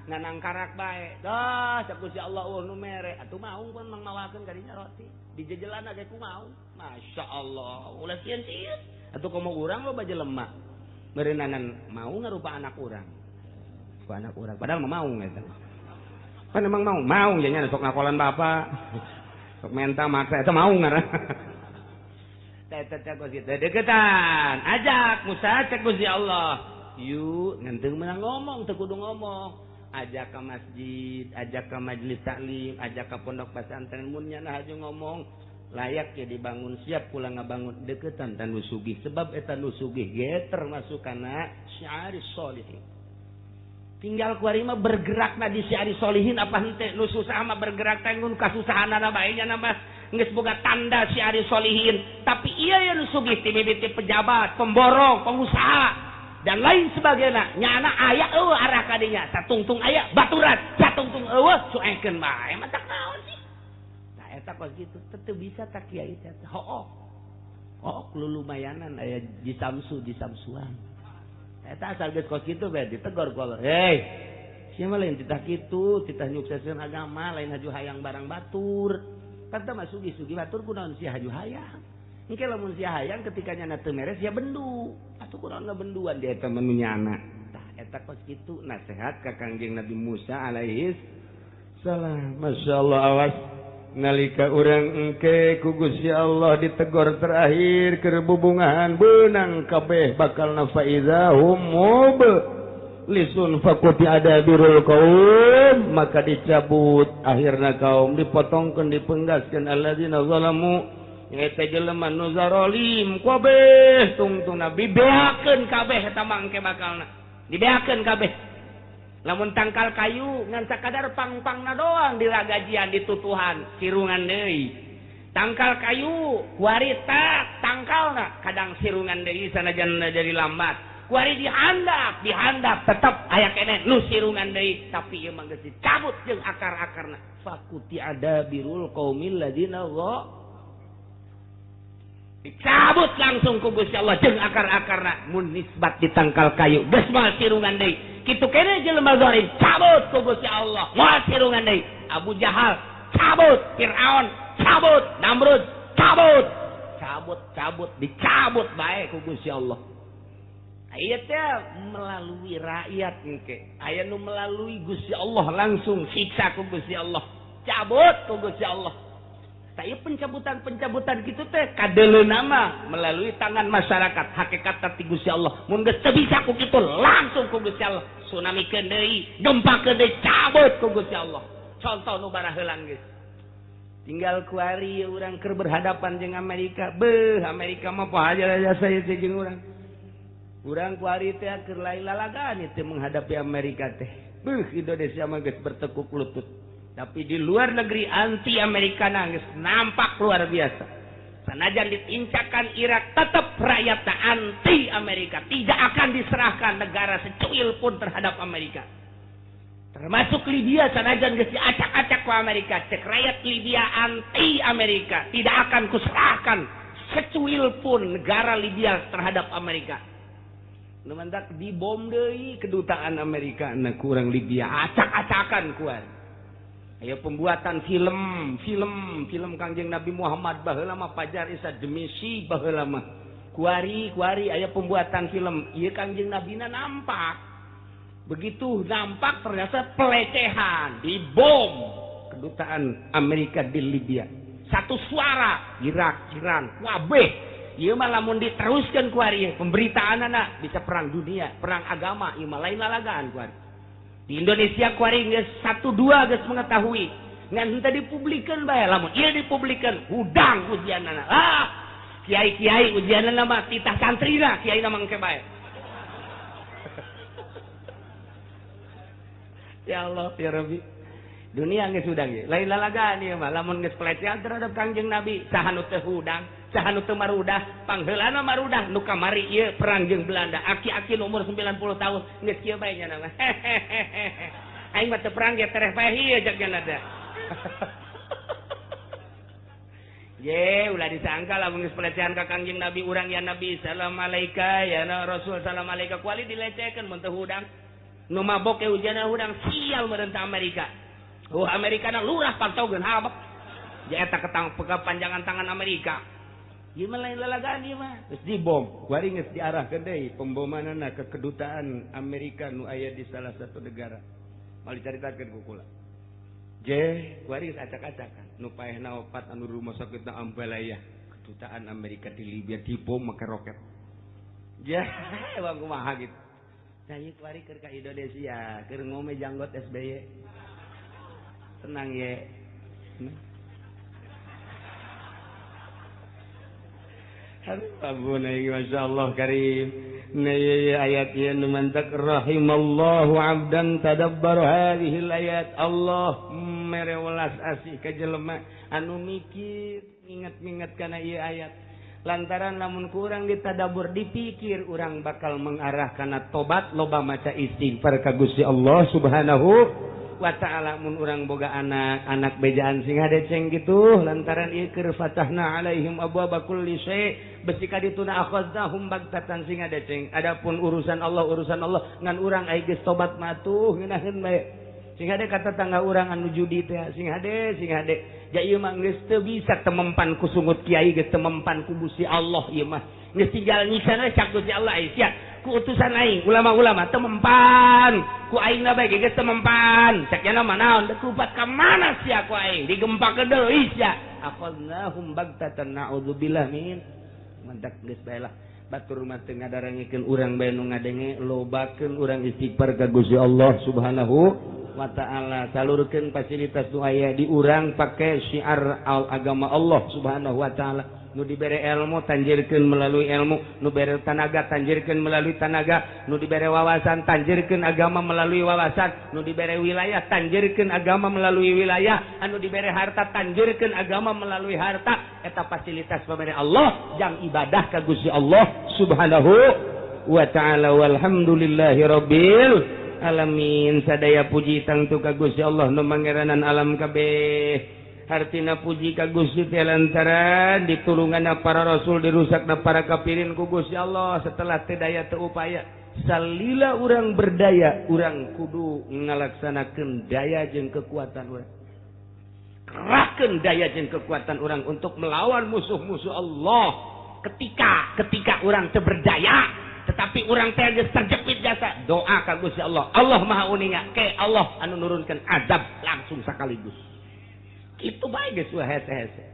nganangkarak bae. Dah cek Gusti Allah eueuh nu mere, atuh maung pun mang mawakeun kadinya roti. Dijejelana ge ku maung. Masya Allah, ulah sieun-sieun. Atuh komo urang loba jelema. Meureunangan mau ngarupa anak urang. Ku anak urang padahal mah maung eta. Kan emang maung, maung jadinya sok ngakolan bapak. Sok menta maksa eta maung ngaran. Teh kos kitu deketan. Ajak Musa cek Gusti Allah. Yuk ngan teu meunang ngomong, teu kudu ngomong. Ajak ke masjid, ajak ke majelis taklim, ajak ke pondok pesantren mun nya haju ngomong layak ya dibangun siap pula ngabangun deketan tan nu sugih sebab eta nu sugih ge termasuk kana syiaris sholihin. Tinggal kuari mah bergerakna di syiaris sholihin apa henteu nu susah mah bergerak teh ngun kasusahanana bae nya mah geus boga tanda syiaris sholihin, tapi ieu ya nu sugih ti mimiti pejabat, pemborong, pengusaha dan lain sebagainya. Nyana aya eueuh arah kadinya, satungtung aya baturan, satungtung eueuh cuekeun bae mah tak naon sih. Tah eta kos kitu teu bisa ka kiai teh. Hooh. Hooh lulumayanan aya jisamsu jisamsuan. Eta asal geus kos kitu bae ditegor ku Allah. Hei, sia mah lain titah kitu, titah nyukseskeun agama, lain haju hayang barang batur. Kata mah sugih-sugih batur kunaon sia haju hayang. Engke lamun sia hayang ketika nyana teu mere sia bendu. Atuh kunaon ngabenduan dia eta mah nu nyana. Tah eta kos kitu nasihat ka Kangjeng Nabi Musa alaihi salam. Masyaallah awas nalika urang engke ku Gusti Allah ditegor terakhir keur bubungahan beunang kabeh bakalna faiza hum lisun faquti adabirul qaum maka dicabut akhirna kaum dipotongkeun dipenggaskeun alladzina zalamu eta jelema nu zalim kabeh tungtungna dibeakeun kabeh eta mangke bakalna dibeakeun kabeh lamun tangkal kayu ngan sakadar pang-pangna doang diragajian ditutuhan sirungan deui tangkal kayu kuari tak tangkalna kadang sirungan deui sanajan jadi lambat kuari dihandap dihandap tetep aya keneh nu sirungan deui tapi ieu mah geus dicabut jeung akar-akarna fakuti adabirul qaumil ladzina dicabut langsung ku Gusti Allah jeung akar-akarna mun nisbat di tangkal kayu geus moal sirungan deui kitu keneh jelema zalim cabut ku Gusti Allah moal sirungan deui Abu Jahal cabut, Fir'aun cabut, Namrud cabut, cabut cabut dicabut bae ku Gusti Allah. Aya teh melalui rakyat engke aya nu melalui Gusti Allah langsung siksa ku Gusti Allah cabut ku Gusti Allah. Saya pencabutan-pencabutan gitu teh kadeleuna nama melalui tangan masyarakat hakikat ti Gusti Allah mun geus teu bisa ku kitu langsung ku Gusti Allah tsunami keun deui gempa keun deui cabut ku Gusti Allah. Contoh nu baraheulan geus tinggal kuari urang keur berhadapan jeung Amerika beuh Amerika mah poho aja saya teh jeung urang urang kuari teh keur lain lalagaan teh menghadapi Amerika teh beuh Indonesia mah geus bertekuk lutut. Tapi di luar negeri anti Amerika nangis nampak luar biasa. Sanajan ditincakan Irak tetap rakyat anti Amerika, tidak akan diserahkan negara secuil pun terhadap Amerika. Termasuk Libya sanajan geus diacak-acak ku Amerika, cek rakyat Libya anti Amerika, tidak akan kuserahkan secuil pun negara Libya terhadap Amerika. Nu mantak dibom deui kedutaan Amerika na kurang Libya acak-acakan kuar. Ayo pembuatan film, film, film Kangjeng Nabi Muhammad baheula mah Pajar Isa Demisi baheula mah. Kuari, kuari ayo pembuatan film. Ieu Kangjeng Nabina nampak. Begitu nampak ternyata pelecehan, dibom kedutaan Amerika di Libya. Satu suara Irak, Iran, wabeh. Ieu mah lamun diteruskeun kuari pemberitaanana bisa perang dunia, perang agama, ieu mah lain lalagaan kuari. Di Indonesia kuari geus 1 2 geus mengetahui. Ngan henteu dipublikeun bae lamun ieu dipublikeun hudang ujianana. Ah, kiai-kiai ujianana mah titah santrina, kiaina mah engke bae. Ya Allah, ya Rabbi. Dunia geus hudang ieu. Lain lalagaan ieu mah lamun geus pelecehan terhadap Kangjeng Nabi, saha nu teu hudang, saha nu teu marudah, pangheulana marudah nu kamari ieu perang jeung Belanda. Aki-aki nu umur 90 tahun geus kieu bae nya mah. Aing mah teu perang ge tereh bae ieu jag nya teh. Ye ulah disangka lamun geus pelecehan ka Kangjeng Nabi urang ya Nabi salam alaika ya Rasul salam alaika kuali dilecehkeun mun teu hudang. Nu mabok ge ujana hudang sial meureun Amerika. Oh Amerika na lurah pantogeun habek. Ja eta kepanjangan tangan Amerika. Ieu mah lain lalagaan ieu mah. Geus dibom, kuari geus diarahkeun deui pembomanana ke kedutaan Amerika nu aya di salah satu negara. Mal dicaritakeun ku kula. Je, kuari geus acak-acakan. Nu paehna opat anu rumah sakitna Ambalaya. Kedutaan Amerika di Libya dibom make roket. Ya, bang kumaha gitu. Nah, ieu kuari keur ka Indonesia, keur ngome janggot SBY. Tenang ye. Aduh, Masya Allah karim. Nah, ayat ieu nu mantak rahimallahu abdan tadabbar hadhil ayat. Allah mere welas asih ka jelema anu mikir ingat-ingat kana ieu ayat. Lantaran lamun kurang ditadabur dipikir urang bakal mengarah kana tobat loba maca istighfar ka Gusti Allah Subhanahu wa ta'ala. Mun urang boga anak, anak bejaan sing hadeceng gitu lantaran ieu keur fatahna alaihim abwaaba kulli syai' besi ka dituna akhadnahum bagtatan sing hadeceng. Adapun urusan Allah ngan urang ai geus tobat mah tuh ngeunaheun bae. Sing hade kata tangga urang anu judi teh sing hade ja ieu mah geus teu bisa temempan ku sungut kiai geus temempan ku Gusti Allah ieu mah geus tinggal nyiksa we cak Gusti Allah ai sia ku utusan aing ulama-ulama temempan ku aing na bae geus temempan cak nya mah naon deuk lupat ka mana sia ku aing digempakeun deui sia akhadnahum bagtatan naudzubillah min mantak geus bae lah batur mah teu ngadarangikeun urang bae nu ngadenge lobakeun urang istighfar ka Gusti Allah Subhanahu wa ta'ala. Salurkeun fasilitas nu aya di urang pake syiar agama Allah Subhanahu wa ta'ala. Nu dibere ilmu tanjirkeun melalui ilmu, nu bere tanaga tanjirkeun melalui tanaga, nu dibere wawasan tanjirkeun agama melalui wawasan, nu dibere wilayah tanjirkeun agama melalui wilayah, anu dibere harta tanjirkeun agama melalui harta. Eta fasilitas pamere Allah jang ibadah ka Gusti Allah Subhanahu wa ta'ala. Walhamdulillahi rabbil alamin. Sadaya puji tangtu ka Gusti Allah nu mangeranan alam kabeh. Hartina puji ka Gusti teh lantaran ditulunganna para rasul dirusakna para kafirin ku Gusti Allah. Setelah teu daya teu upaya salila urang berdaya urang kudu ngalaksanakeun daya jeung kekuatan urang, kerahkeun daya jeung kekuatan urang untuk melawan musuh-musuh Allah. Ketika urang teu berdaya tetapi urang teh geus terjepit jasa doa ka Gusti Allah. Allah Maha Uninga ke Allah anu nurunkeun azab langsung sekaligus. Kitu bae geus hese-hese.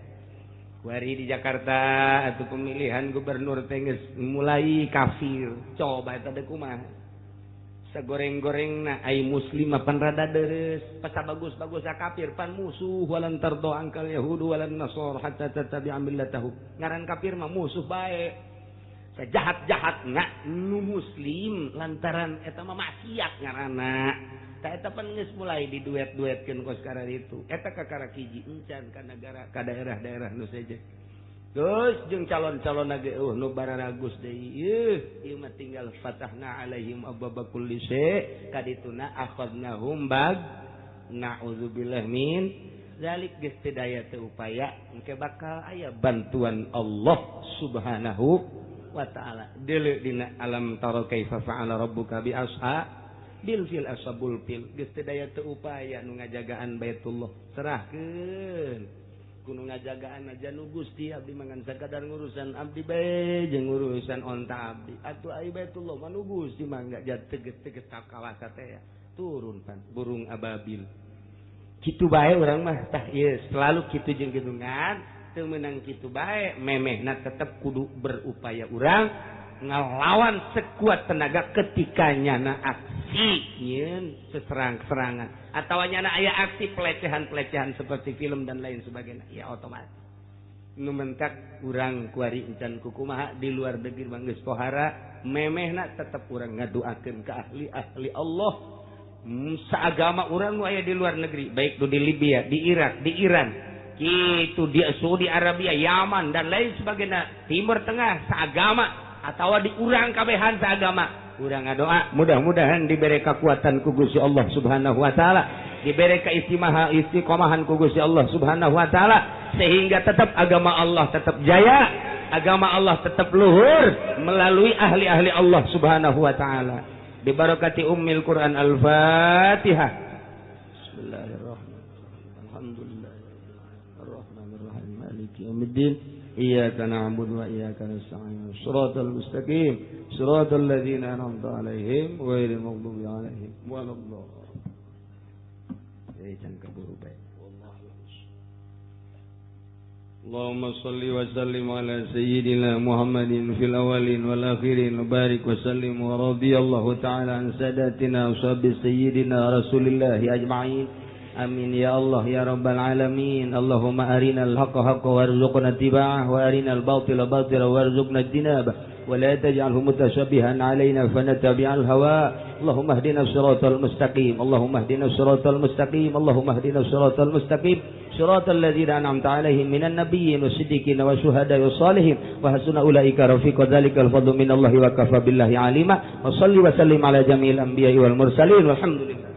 Kuari di Jakarta atuh pemilihan gubernur teh geus mulai kafir. Coba eta deui kumaha. Sagoreng-gorengna ai muslim mah pan rada deres, pasa bagus-bagus kafir pan musuh walan tardo angkal yahudu walan nasor hatta tattabi'a millatahum. Ngaran kafir mah musuh bae. Sejahat-jahat nggak nu muslim lantaran eta mah maksiat ngaranna. Ta eta pan geus mulai diduet-duetkeun kos karar itu. Eta kakara hiji encan ka nagara ka daerah-daerah nu seje. Geus jeung calon-calon ge eueuh nu bararagus deui. Ieu mah tinggal fatahna alaihim abwaaba kulli syai' kadituna akhadnahum bag na'udzubillah min zalik. Geus teu daya teu upaya engke bakal aya bantuan Allah Subhanahu wa ta'ala. Deuleu dina alam tara kaifa fa'ala rabbuka bi ashabil fil ashabul fil. Geus teu daya teu upaya nu ngajagaan Baitullah serahkeun ku nu ngajagaan aja nu Gusti abdi mah ngan sakadar ngurusan abdi bae jeung ngurusan onta abdi. Atuh ai Baitullah mah nu Gusti mah enggak teges-teges ka kawasa teh ya. Turun pan burung ababil. Kitu bae urang mah tah ieu selalu kitu jeung kitu ngan teu meunang kitu bae memehna tetep kudu berupaya urang ngelawan sekuat tenaga ketika nyana aksi nyeun seserang-serangan atawa nyana aya aksi pelecehan-pelecehan seperti film dan lain sebagainya ya otomatis nu mentak urang kuari encan kukumaha di luar negeri mah geus pohara memehna tetep urang ngadoakeun ka ahli-ahli Allah saagama urang nu aya di luar negeri baik nu di Libya, di Irak, di Iran gitu, di Saudi Arabia, Yaman dan lain sebagainya, Timur Tengah saagama atau di urang kabehan saagama urang ngadoa mudah-mudahan diberi kekuatan ku Gusti Allah Subhanahu wa taala. dibere keistiqomahan ku Gusti Allah Subhanahu wa taala sehingga tetap agama Allah tetap jaya, agama Allah tetap luhur melalui ahli-ahli Allah Subhanahu wa taala. Bibarakati ummil Quran. Al-Fatihah. Bismillahirrahmanirrahim. Alhamdulillahirabbil alamin. Arrahmanirrahim. Maliki yaumiddin. Iyyaka na'budu wa iyyaka nasta'in. Shiratal mustaqim. Shiratal ladzina an'amta 'alaihim ghairil maghdubi 'alaihim waladdallin. Jadi jangan keburu bae. Allahumma salli wa sallim ala sayyidina Muhammadin fil awwalin wal akhirin wa barik wa sallim wa radiyallahu ta'ala an sadatina wa sahabi sayyidina Rasulillah ajma'in. Amin ya Allah ya rabbal alamin. Allahumma arinal haqqa haqqa warzuqna ittiba'ah wa arinal batila batila warzuqna ijtinabah wa la taj'alhu mutashabbihan alaina fanatabi'al hawa. Allahumma ihdina siratal mustaqim. Allahumma ihdina siratal mustaqim. Allahumma ihdina siratal mustaqim. Siratal ladzina an'amta 'alaihim minan nabiyyin wasiddiqin wasyuhada'i wassalihin wa hasuna ulaika rafiqa. Dzalikal fadlu minallahi wa kafa billahi alima. Wa salli wa sallim ala jami'il anbiya'i wal mursalin walhamdulillah.